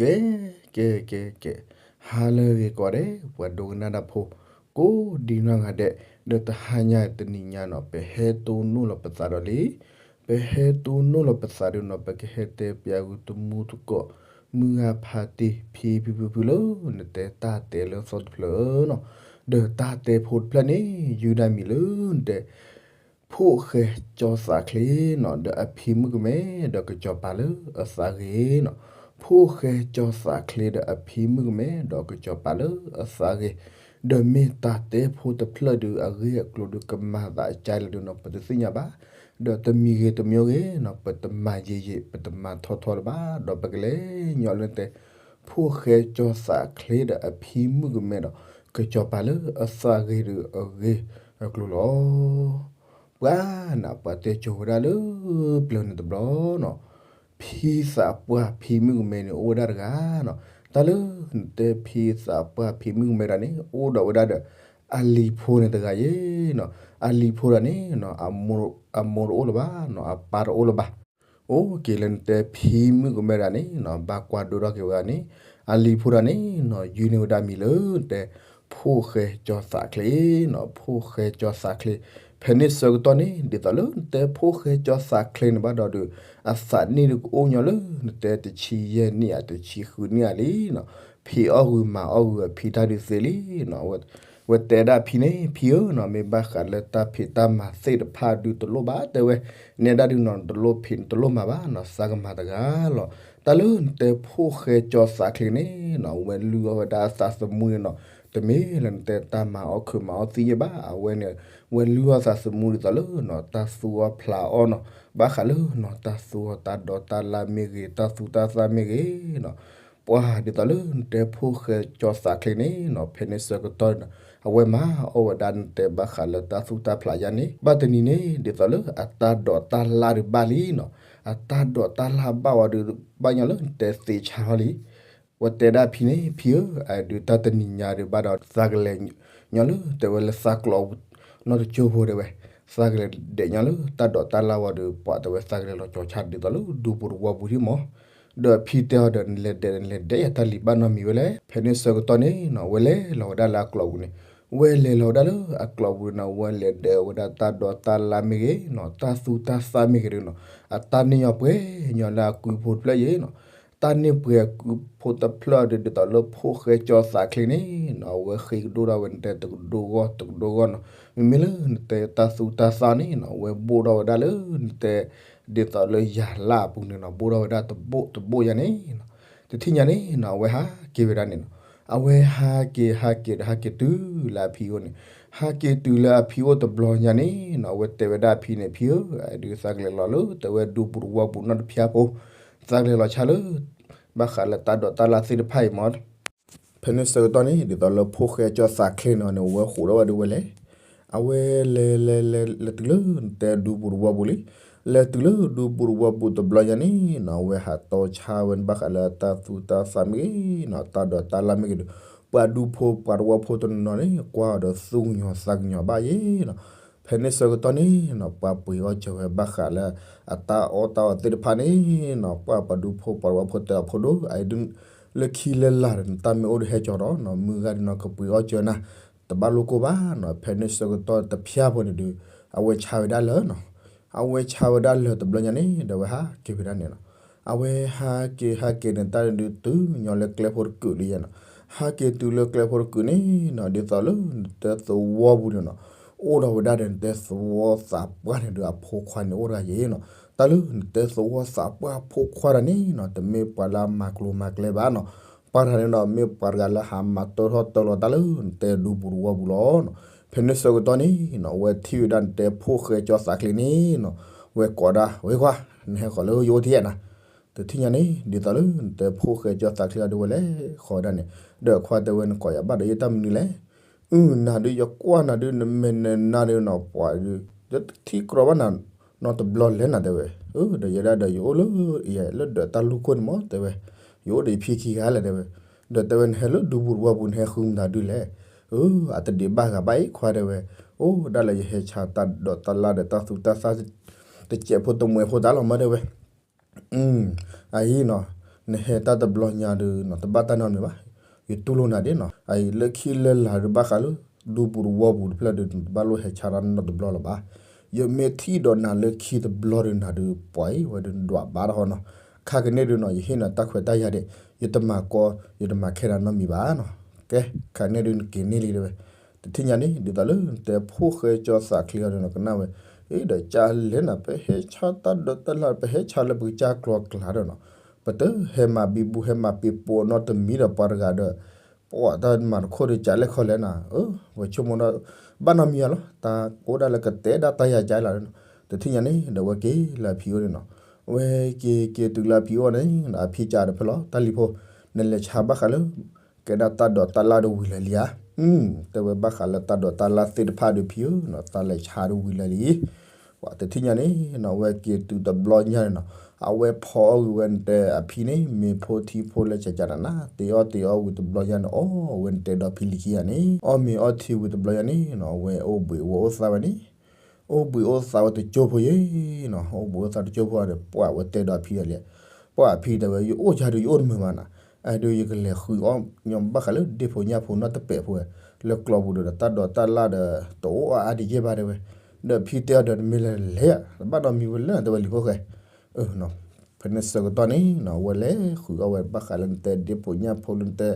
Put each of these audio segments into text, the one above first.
ကဲ ကဲ ကဲ ကဲ, ဟါလၢအဂ့ၤကိးဂၤဒဲး ပှၤဒိကနၣ်တၢ်ဖိ ကိးဒံနီၢ်ဂၤဒဲး, ဒီးတဟါညါတနံၤညါနီၤ ပဟဲတိၢ်နီၣ်လီၤပသးဒီးလံ, ပဟဲတိၢ်နီၣ်လီၤပသးဒီးနီၤ ပကဟဲတဲပျးဂုာ်တမူတကိး မုၢ်ဂၤဖးတ့ၢ်ဖံဖံဖုဖုလၢ နတဲတၢ်တဲလၢသီတဖျၢၣ်နီၤ, ဒီးတၢ်တဲဖိတဖျၢၣ်န့ၣ် ယုၢ်ဒၣ်မံၤလၢနတဲ ဖိၣ်ဃဲကၠီသးချ့နီၤ ဒီးအဖံမုၣ်ကမဲ ဒီးကစီၤပၤလၢအသးဂ့ၤနီၤ, ဖိၣ်ဃဲကၠီသးချ့ဒီးအဖံမုၣ်ကမဲ ဒီးကစီၤပၤလၢအသးဂ့ၤ, ဒီးမ့ၢ်တၢ်တဲဖိတဖျၢၣ်ဒုး အဂ့ၢ်အကျိၤဒုး ကမၤသးအကါလၢာ်ဒုးနီၤ ပတသ့ၣ်ညါဘၣ်, ဒီးတမံၤဂ့ၤတမံၤဂ့ၤနီၤ ပတမၤယံာ်ယံာ် ပတမၤထီထီလၢၤဘၣ်, ဒီးပကလဲၤညီလၢနတဲ ဖိၣ်ဃဲကၠီသးချ့ဒီးအဖံမုၣ်ကမဲဒီး ကစီၤပၤလၢအသးဂ့ၤဒုးအဂ့ၢ်အကျိၤလီၤ. ပှၤနၤ ပှၤတဲကၠိၤဝဲဒၣ်လၢပျၢၤန့ၣ်တဘျီနီၤ, ဖံသးပှၢ်ဖံမုၣ်ကမဲန့ၣ် အိၣ်ဝဲဒၣ်တဂၤနီၤ, တၢ်လၢနတဲဖံသးပှၢ်ဖံမုၣ်ကမဲတဂၤန့ၣ် အိၣ်ဒီးဝဲဒၣ်ဒီး အလံၤဖိန့ၣ်တဂၤယဲနီၤ, အလံၤဖိတဂၤန့ၣ်နီၤ အမိၢ်တအိၣ်လၢၤဘၣ်နီၤ, အပၢ်တအိၣ်လၢၤဘၣ် အိၣ်က့ၤလၢနတဲဖံမုၣ်ကမဲတဂၤန့ၣ်နီၤ ဘၣ်ကွၢ်ဒိၣ်ထီၣ်က့ၤဝဲဒၣ်န့ၣ် အလံၤဖိတဂၤန့ၣ်နီၤ ယုၢ်န့ၢ်ဝဲဒၣ်မံၤလၢနတဲ ဖိၣ်ဃဲကၠီသးချ့နီၤ, ဖိၣ်ဃဲကၠီသးချ့, ဖဲန့ၣ်ဆၢကတီၢ်န့ၣ် ဒ်သိးလၢနတဲဖိၣ်ဃဲကၠီသးချ့န့ၣ်ဘၣ်ဒီးဒုး အသးနံၣ်ဒုးကအိၣ်ညီလၢ နတဲတဆံယဲၢ်နံၣ်ဧါ တဆံဃုနံၣ်ဧါလံနီၤ, ဖံးအီၣ်ဂုာ်မၤအီၣ်ဂုာ်အဖံးတၢ်ဒုးသ့လံနီၤ, ဝဲတဲဒၣ်ဖံန့ၣ် ဖံဧၢနီၤ မ့ၢ်ဘၣ်ဃးလၢတၢ်ဖံးတၢ်မၤသ့ၣ်တဖၣ်ဒုးတလိၣ်ဘၣ်တဲဝဲ, နဲဒၣ်ဒုးနီၤ တလိၣ်ဖံးတလိၣ်မၤဘၣ်နီၤ သးကမၤတဂၤလီၤ. တၢ်လၢနတဲဖိၣ်ဃဲကၠီသးချ့န့ၣ်နီၤ ဝဲလုၢ်အီၣ်ဝဲဒၣ်အသးသမူန့ၣ်နီၤ, တမ့ၢ်လၢနတဲတၢ်မၤအီၣ်ခုးမၤအီၣ်သံယဲၢ်ဘၣ်, အဝဲန့ၣ် ဝဲလုၢ်အီၣ်သးသမူဒ်သိးလၢနီၤ တၢ်သူအီၣ်ဖျးအီၣ်နီၤ, ဘၣ်ဃးလၢနီၤ တၢ်သူအီၣ်တၢ်ဒိးတၢ်လၢ်မ့ၢ်ဂ့ၤ တၢ်သူတၢ်သၣ်မ့ၢ်ဂ့ၤနီၤ, ပှၤဒ်သိးလၢနတဲဖိၣ်ဃဲကၠီသးချ့န့ၣ်နီၤ ဖဲန့ၣ်ဆၢကတီၢ်န့ၣ်နီၤ အဝဲမၤအီၣ်ဝဲဒၣ်နတဲဘၣ်ဃးလၢတၢ်သူတၢ်ဖျးယါန့ၣ် ဘၣ်တနံၤန့ၣ် ဒ်သိးလၢအတၢ်ဒိးတၢ်လၢ်ဒုးဘၣ်လံနီၤ, အတၢ်ဒိးတၢ်လၢ်ဘၣ်ဝဲဒုး ဘၣ်ညီလၢနတဲသ့ဆါထီၣ်လံ ဝဲတဲဒၣ်ဖံန့ၣ် ဖံဧၢ, အဒုးတၢ်တနံၤညါဒုးဘၣ်ဒီး သးကလဲၤညီလၢတဲဝဲလၢသးကျိးပူၤ နီၢ်တကၠိဖိတဲဝဲ, သးကလဲၤဒဲးညီလၢတၢ်ဒိးတၢ်လၢ်ဝံၤဒီး ပှၤတဲဝဲသးကလဲၤလီၤကၠီၤဆါဒ်သိးလၢဒူပူၤတဝီပူၤဒံးမး, ဒီးဖံတဲအီၤဒီး နလဲၤဒဲး နလဲၤဒဲးယၤတၢ်လံၤဘၣ်နီတမံၤဝဲလဲၣ်. ဖဲန့ၣ်ဆၢကတီၢ်န့ၣ်နီၤ ဝဲလဲၤလီၤဝဲဒၣ်လၢအကျိးပူၤန့ၣ်, ဝဲလဲၤလီၤဝဲဒၣ်လၢအကျိးပူၤန့ၣ် ဝဲလဲၤဒဲးဝဲဒၣ်တၢ်ဒိးတၢ်လၢ်မ့ၢ်ဂ့ၤနီၤ တၢ်သူတၢ်သၣ်မ့ၢ်ဂ့ၤဒုးနီၤ အတၢ်န့ၢ်ညီပှဲၤညီလၢအကုဖိတဖျၢၣ်ယဲနီၤ, တၢ်န့ၢ်ပှဲၤအကုဖိတဖျၢၣ်ဒုး ဒ်သိးလၢဖိၣ်ဃဲကၠီသးချ့န့ၣ်နီၤ အဝဲဃ့ကဒိၣ်ထီၣ်ဝဲနတဲတကဒိၣ်ဂီၢ်တကဒိၣ်ဂီၢ်နီၤ, မ့မ့ၢ်လၢနတဲတၢ်သူတၢ်သၣ်န့ၣ်နီၤ အဝဲဘိၣ်ထီၣ်ဝဲဒၣ်လၢနတဲ ဒ်သိးလၢယၤလၢ်အပူၤန့ၣ်နီၤ ဘိၣ်ထီၣ်ဝဲဒၣ်တဘိၣ်တဘိၣ်ယါန့ၣ်နီၤ, တထံၣ်ညါန့ၣ်နီၤ အဝဲဟးက့ၤဝဲဒၣ်န့ၣ်နီၤ, အဝဲဟးက့ၤဟးက့ၤဒီးဟးက့ၤတုၤလၢအဖံအိၣ်န့ၣ်, ဟးက့ၤတုၤလၢအဖံအိၣ်တဘျီညါန့ၣ်နီၤ အဝဲတဲဝဲဒၣ်အဖံန့ၣ် ဖံဧၢ, ဒုးသးကလဲၤလီၤလၢတဲဝဲဒူပူၤတဝီပူၤနီတဖၠါဖိ, သးကလဲၤလီၤဆါလၢ ဘၣ်ဃးလၢတၢ်ဒိးတၢ်လၢ်သ့ၣ်တဖၣ်အံၤမး ဖဲန့ၣ်ဆၢကတီၢ်န့ၣ် ဒ်သိးလၢဖိၣ်ဃဲကၠီသးချ့နီၤန့ၣ် အဝဲဃိးထီၣ်ဝဲဒၣ်ဝဲလဲၣ်, အဝဲလဲၤလဲၤလဲၤလဲၤတုၤလၢနတဲဒူပူၤတဝီပူၤလံ, လဲၤတုၤလၢဒူပူၤတဝီပူၤတဘျီညါန့ၣ်နီၤ အဝဲဟးတီဆါဝဲဘၣ်ဃးလၢတၢ်သူတၢ်သၣ်မ့ၢ်ဂ့ၤနီၤ တၢ်ဒိးတၢ်လၢ်မ့ၢ်ဂ့ၤဒီး ပှၤဒူဖိပှၤတဝီဖိတနီၤနီၤန့ၣ် ကွၢ်အီၤဒီးသူၣ်ကညီၤသးကညီၤဘၣ်ယဲနီၤ, ဖဲန့ၣ်ဆၢကတီၢ်န့ၣ်နီၤ ပှၤပှ့ၤအီၣ်စၢၤဝဲဘၣ်ဃးလၢ အတၢ်အီၣ်တၢ်အီသ့ၣ်တဖၣ်န့ၣ်နီၤ ပှၤပှၤဒူဖိပှၤတဝီဖိတဲအီၤ ဖိဒိၣ် အအံၤဒုး လၢခံလၢလာ်ဒီး နတၢ်မ့ၢ်အိၣ်ဒီးဟဲကၠီၤဒီးနီၤ မုၢ်ဂၤဒုးနီၤ ကပှ့ၤအီၣ်စၢၤနၤ တဘၣ်လိၣ်ကိၢ်ဘၣ်နီၤ, ဖဲန့ၣ်ဆၢကတီၢ်တဖၠါဖိန့ၣ်ဒုး အဝဲဆါဝဲဒၣ်လၢာ်နီၤ, အဝဲဆါဝဲဒၣ်လၢာ်တဘျီညါန့ၣ် ဒီးအဝဲဟးက့ၤဝဲဒၣ်န့ၣ်နီၤ, အဝဲဟးက့ၤဟးက့ၤန့ၣ်တၢ်ဒုးတုၤညီလၢကျဲဖိတကုာ်လံယဲနီၤ, ဟးက့ၤတုၤလၢကျဲဖိတကုာ်န့ၣ်နီၤ ဒ်သိးလၢနတဲသဝီပူၤန့ၣ်နီၤ အိၣ်ဒီးဝဲဒၣ်ဒီးနတဲသဝီသးပှၢ်န့ၣ်ဒုး အဖိခွါန့ၣ်အိၣ်တဂၤယဲနီၤ, တၢ်လၢနတဲသဝီသးပှၢ်ဖိခွါတဂၤန့ၣ်နီၤ တမ့ၢ်ပှၤလၢအမၤကျိၤမၤကျဲဘၣ်နီၤ, ပှၤတဂၤန့ၣ်ဒီး မ့ၢ်ပှၤတဂၤလၢဟးမၤတၢထီၣ်တၢလီၤတၢ်လၢနတဲဒူပူၤတဝီပူၤလီၤနီၤ, ဖဲန့ၣ်ဆၢကတီၢ်န့ၣ်နီၤ အဝဲထံၣ်ဝဲဒၣ်နတဲဖိၣ်ဃဲကၠီသးချ့န့ၣ်နီၤ ဝဲကိးဒၣ်ဝဲခွါ နဟဲဃီၤလၢယအိၣ်ထံၣ်နၤ, တထံၣ်ညါန့ၣ် ဒ်သိးလၢနတဲဖိၣ်ဃဲကၠီသးချ့အဒုးဝဲလဲၤဃီၤဝဲဒၣ်န့ၣ်, ဒီးခွါတဲဝဲနကိးယၤဘၣ်ဒီးယတၢ်မနုၤလဲၣ်, အုၣ် နၤဒုးယကွၢ်နၤဒုး နမဲာ်နနၤဒုးနီၤ ပှၤဒုး တထံၣ်ကြီဘၣ်နၤ နီတဘျီလဲၣ်နၤတဲဝဲ, အၢ ဒီးယဲဒၣ်ဒီးယအိၣ်လၢ လၢဒၢးတၢ်လူၢ်ခိၣ်န့ၣ်မးတဲဝဲ, ယအိၣ်ဒီးယဖံခံဂၤလဲၣ်တဲဝဲ, ဒီးတဲဝဲနဟဲလၢဒူပူၤတဝီပူၤ နဟဲဃုမတၤဒုးလဲၣ်, အၢ အတဒံးဘၣ်ဂၤဘၣ်အံၤခွါတဲဝဲ, အိၣ်ဒၣ်လၢယဟဲဆါတၢ်ဒိးတၢ်လၢ်ဒီးတၢ်သူတၢ်သၣ် တစဲးဖိတမှဲးဖိတၢ်လီၤမးတဲဝဲ အအံၤနီၤ, နဟဲတၢ်တဘျီညါဒီး တဘၣ်တၢ်နီတမံၤဘၣ်. ယတူၢ်လိာ်နၤဒ်နီၤ, အအံၤလၢခံလၢလာ်ဒီးဘၣ်ဃးလၢ ဒူပူၤတဝီပူၤတဖျၢၣ်ဒီး နတဘၣ်လိၣ်ဟဲဆါတၢ်နီတဘျီလၢၤဘၣ်. ယမ့ၢ်ထံၣ်ဒီးနၤလၢခံတဘျီဒီး နၤဒုးပှၤအံၤဝဲဒုးနဒွးဘၣ်တဟီနီၤ. ခါကန့ၣ်ဒုးနီၤ ယဟ့ၣ်နၤတၢ်ခွဲးတၢ်ယာ်ဒဲး, ယတမၤကီ ယတမၤခဲနၤနီတမံၤဘၣ်နီၤ. ကဲ ခါန့ၣ်ဒုးနက့ၤန့ၢ်လံတဲဝဲ. တထံၣ်ညါန့ၣ် ဒ်သိးလၢနတဲဖိၣ်ဃဲကၠီသးချ့အီၤဒီးနီၤ ကနၣ်ဝဲ, အ့ ဒီးကလဲၣ်နၤ ပဟဲဆါတၢ်ဒိးတၢ်လၢ် ပဟဲဆါလၢပကစၢ်ကျီကျါဒီးနီၤ, ပတဟဲမၤဘံဘူဟဲမၤပ့ၤပိာ်နီတမံၤဒီးပှၤတဂၤဒီး ပှၤတၢ်မၤတခိၣ်ဒီးကလဲၣ်ခီလဲၣ်နၤ, ဝဲဆိကမိၣ်ဒီး ဘၣ်နီတမံၤလီၤ, တၢ်အိၣ်ဒၣ်လၢကတဲဒၣ်တၢ်ယၤကၠါလီၤ. တထံၣ်ညါန့ၣ် ဒီးဝဲက့ၤလၢအဖံအိၣ်န့ၣ်နီၤ, ဝဲက့ၤက့ၤတုၤလၢအဖံအိၣ်န့ၣ် အဖံကးဒီးဖဲလီၤ တၢ်လံၤဖိ, နလဲၤဆါဘၣ်ဃးလၢ ကဲဒၣ်တၢ်ဒိးတၢ်လၢ်ဒီးဝံၤလၢာ်လံဧါ. တဲဝဲဘၣ်ဃးလၢတၢ်ဒိးတၢ်လၢ်သ့ၣ်တဖၣ်ဒီးဖံဧၢနီၤ တၢ်လဲၤဆါဒီးဝံၤလၢာ်လံ. ပှၤတထံၣ်ညါန့ၣ်နီၤ ဝဲက့ၤတုၤတဘျီညါန့ၣ်နီၤ အဝဲဖီအီၣ်ဂ့ၤဝဲနတဲအဖံန့ၣ် မ့ၤဖိထံဖိလၢကကးနၤနၤ တ့အီၣ်တ့အီဝံၤတဘျီညါန့ၣ် အီၣ်ဝဲနတဲဒီးဖံလံၤခံဂၤန့ၣ် အီၣ်မ့ၤအီထံဝံၤတဘျီညါန့ၣ်နီၤ အဝဲအိၣ်ဘှံးဝဲအိၣ်သးဝဲန့ၣ် အိၣ်ဘှံးအိၣ်သးဝဲတကၠိဖိယဲနီၤ အိၣ်ဘှံးအိၣ်သးတကၠိဖိဒီး ပှၤဝဲတဲဒီးအဖံဒီးလဲၣ်, ပှၤအဖံတဲဝဲ ယအိၣ်ယၤဒီးယအိၣ်တမုာ်ဘၣ်နၤ, အဲဒုးယကလဲၤဃုအီၣ်ညီဘၣ်ဃးလၢဒ့ၣ်ဖိညၣ်ဖိနီတပဲာ်ဖိဝဲ, လၢကျီပူၤဒီးတၢ်ဒိးတၢ်လၢ်ဒီး တအိၣ်အါအါဒံးယဲၢ်ဘၣ်တဲဝဲ, ဒီးဖံတဲအီၤဒီးနမ့ၢ်လဲၤလဲၤဧါ တဘၣ်နီတမံၤဝဲလၢတဲဝဲလံၤဖိၣ်ဃဲ ဖဲန့ၣ်ဆၢကတီၢ်န့ၣ်နီၤ ဝဲလဲၤဃုအီၣ်ဝဲဘၣ်ဃးလၢနတဲဒ့ၣ်ဖိညၣ်ဖိလၢနတဲ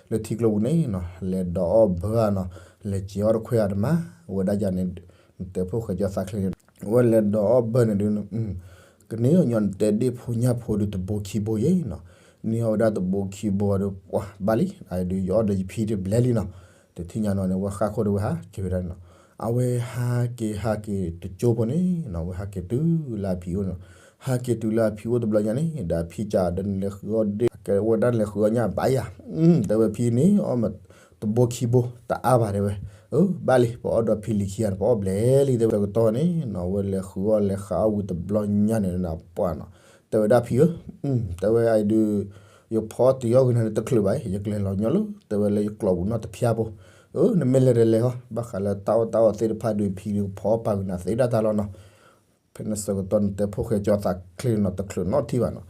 လၢထံကျိပူၤန့ၣ်နီၤ လဲၤဒိးအီၣ်ဘၢဧါနီၤ လဲၤစဲးအီၣ်တခွဲးဧါတမၤ ဝဲဒၣ်ယၤန့ၣ် နတဲဖိၣ်ဃဲကၠီသးချ့န့ၣ် ဝဲလဲၤဒိးအီၣ်ဘၢန့ၣ်ဒုး ကန့ၢ်အီၣ်ညီနတဲဒ့ၣ်ဖိညၣ်ဖိဒီးတဘိခံဘိယဲနီၤ, န့ၢ်အီၣ်ဝဲဒၣ်တဘိခံဘိဒီး ပှၤဘၣ်လံ အဒုးယအီၣ်ဒီးယဖံတဘျဲလံနီၤ, တထံၣ်ညါနီၤန့ၣ် ဝဲဃၣ်ခိၣ်ဒီးဝဲဟးက့ၤဝဲဒၣ်န့ၣ်နီၤ, အဝဲဟးက့ၤဟးက့ၤတကၠိဖိန့ၣ်နီၤ ဝဲဟးက့ၤတုၤလၢအဖံအိၣ်န့ၣ်နီၤ, ဟးက့ၤတုၤလၢအဖံအိၣ်တဘျီညါန့ၣ် ဒီးအဖံကးဒီးနလဲၤဃုအီၣ်ဒ့ၣ် ကဲဝဲဒၣ်နလဲၤဃုအီၣ်ညၣ်ဘၣ်ယၤ, တဲဝဲဖံန့ၣ် အီၣ်မး တဘိခံဘိ တအါဘၣ်တဲဝဲ, အၢ ဘၣ်လံ ပအီၣ်ဒီးဖံလံၤခံဂၤန့ၣ် ပအီၣ်ဘျဲလံတဲဝဲ ဆၢကတီၢ်န့ၣ်နီၤ ဝဲလဲၤဃုအီၣ်လဲၤဃုအီၣ်ဝံၤတဘျီညါန့ၣ်နီၤ ပှၤနီၤ, တဲဝဲဒၣ်ဖံဧၢ, တဲဝဲအံၤဒုး ယဖီတ့ၢ်အီၣ်ဂ့ၤနၤလၢတချုးဘၣ် ယကလဲၤလီၤညီလၢ တဲဝဲလၢယကျီပူၤနီတဖျၢၣ်ဖိ, အၢ နမ့ၢ်လဲၤဒီးလဲၤဟီ ဘၣ်ဃးလၢတၢ်အီၣ်တၢ်အီသ့ၣ်တဖၣ်ဒီးဖံဒီးဖီအီၣ်ပာ်ဂ့ၤနၤသ့ဒၣ်တၢ်လီၤနီၤ ဖဲန့ၣ်ဆၢကတီၢ်နတဲဖိၣ်ဃဲကၠီသးချ့န့ၣ်နီၤ တချုးနီတထံၣ်ဘၣ်နီၤ,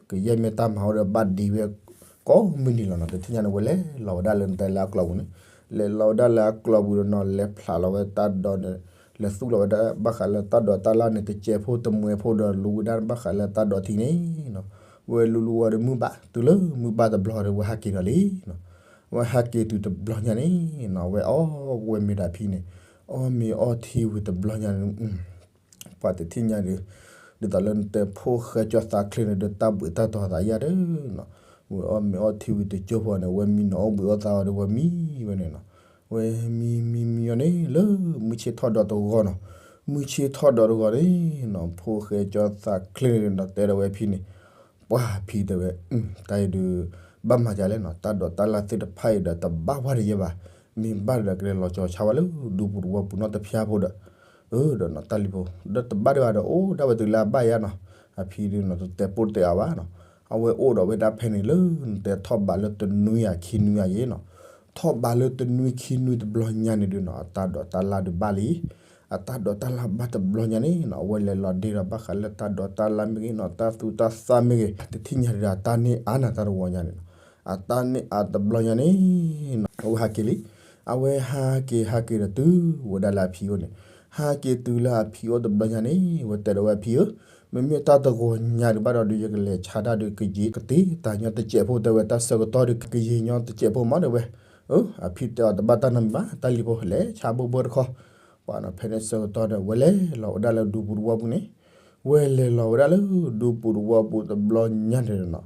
ကယဲၢ်မ့ၢ်တၢ်မၤအိၣ်ဒီးဘၣ်ဒံးဝဲ ကိးမုၢ်နံၤလီၤနီၤ, တထံၣ်ညါန့ၣ် ဝဲလဲၤလီၤဝဲဒၣ်လၢနတဲလၢအကျီပူၤန့ၣ်, လဲၤလီၤဝဲဒၣ်လၢအကျီပူၤဒီးနီၤ လဲၤဖျးလီၤဝဲတၢ်ဒိးန့ၣ်, လဲၤသူၣ်လီၤဝဲဒၣ်ဘၣ်ဃးလၢတၢ်ဒိးတၢ်လၢ်န့ၣ် တစဲးဖိတမှဲးဖိဒီးလူဝဲဒၣ်ဘၣ်ဃးလၢတၢ်ဒိးထံန့ၣ်နီၤ, ဝဲလူလူဝဲဒီးမုၢ်ဘၣ် တုၤလၢမုၢ်ဘၣ်တဘျီဒီးဝဲဟးက့ၤဒီးလံနီၤ, ဝဲဟးက့ၤတုၤတဘျီညါန့ၣ်နီၤ ဝဲအီၣ်ဝဲမ့ၤဒီးဖံန့ၣ်, အီၣ်မ့ၤအီထံဝံၤတဘျီညါန့ၣ် ပှၤတထံၣ်ညါဒီး ဒ်သိးလၢနတဲဖိၣ်ဃဲကၠီသးချ့န့ၣ်ဒီး တၢ်ဘှံးတၢ်တီၤသးယါဒီးနီၤ, ဝဲအီၣ်မ့ၤအီထံဝံၤတကၠိဖိန့ၣ် ဝဲမံနီၤ အိၣ်ဘှံးအိၣ်သးအီၤဒီးဝဲမံဝဲန့ၣ်နီၤ, ဝဲမံမံမံအီၤန့ၣ် လၢမုၢ်ဆ့ၣ်ထီၣ်ဒီးတဂီၤနီၤ, မုၢ်ဆ့ၣ်ထီၣ်ဒီးတဂီၤန့ၣ်နီၤ ဖိၣ်ဃဲကၠီသးချ့န့ၣ်ဒီးတဲဒီးဝဲဖံန့ၣ် ပှၤဖံတဲဝဲ, တၢ်အံၤဒုး ဘၣ်မၤဒ်လဲၣ်နီၤ တၢ်ဒိးတၢ်လၢ်သ့ၣ်တဖၣ်အံၤဒီးတဘၣ်ဝဲဒၣ်ယဲဘၣ်, မ့ၢ်ဘၣ်ဒီးကလဲၤလီၤကၠီၤဆါဝဲလၢဒူပူၤတဝီပူၤနီတဖျၢၣ်ဖိဒီး, အၢ ဒီးနီၤ တၢ်လံၤဖိ ဒီးတဘၣ်ဒံးဘၣ်ဒီး အိၣ်ဒၣ်ဝဲတုၤလၢအဘၣ်ယါနီၤ, အဖံဒုးနီၤ တတဲပိၢ်တဲအါဘၣ်နီၤ, အဝဲအိၣ်ဒီးဝဲဒၣ်ဖဲန့ၣ်လၢနတဲထီၣ်ဘးလၢတနွံဧါခံနွံဧါယဲနီၤ, ထီၣ်ဘးလၢတနွံခံနွံတဘျီညါန့ၣ်ဒုးနီၤ အတၢ်ဒိးတၢ်လၢ်ဒုးဘၣ်လံ အတၢ်ဒိးတၢ်လၢ်ဘၣ်တဘျီညါန့ၣ်နီၤ အဝဲလဲၤလီၤဒ့ဒီးဘၣ်ဃးလၢတၢ်ဒိးတၢ်လၢ်မ့ၢ်ဂ့ၤနီၤ တၢ်သူတၢ်သၣ်မ့ၢ်ဂ့ၤ တထံၣ်ညါဒီးအတၢ်န့ၢ်အါနၤတၢ်တဝီညါန့ၣ်နီၤ အတၢ်န့ၢ်အါတဘျီညါန့ၣ်နီၤ အဝဲဟးက့ၤလံ အဝဲဟးက့ၤဟးက့ၤဒီးတုၤဝဲဒၣ်လၢအဖံအိၣ်န့ၣ် ဟးက့ၤတုၤလၢအဖံအိၣ်တဘျီညါန့ၣ် ဝဲတဲဒီးဝဲအဖံဧၢ မ့မ့ၢ်တၢ်တဂီၤညါဒုးဘၣ်ဒီး ယကလဲၤဆါတၢ်ဒီးကယံာ်ကတ့ၢ်တၢ်ညီတစဲးဖိတဲဝဲ တၢ်ဆၢကတီၢ်ဒီးကယံာ်ညီတစဲးဖိမးတဲဝဲ အဖံတဲအီၤတဘၣ်တၢ်နီတမံၤဘၣ် တၢ်လံၤဖိ လဲၤဆါဘိဘိတခီ ပှၤနီၤ ဖဲန့ၣ်ဆၢကတီၢ်ဒီး ဝဲလဲၤလီၤဝဲဒၣ်လၢဒူပူၤတဝီပူၤန့ၣ် ဝဲလဲၤလီၤဝဲဒၣ်လၢဒူပူၤတဝီပူၤတဘျီညါန့ၣ်နီၤ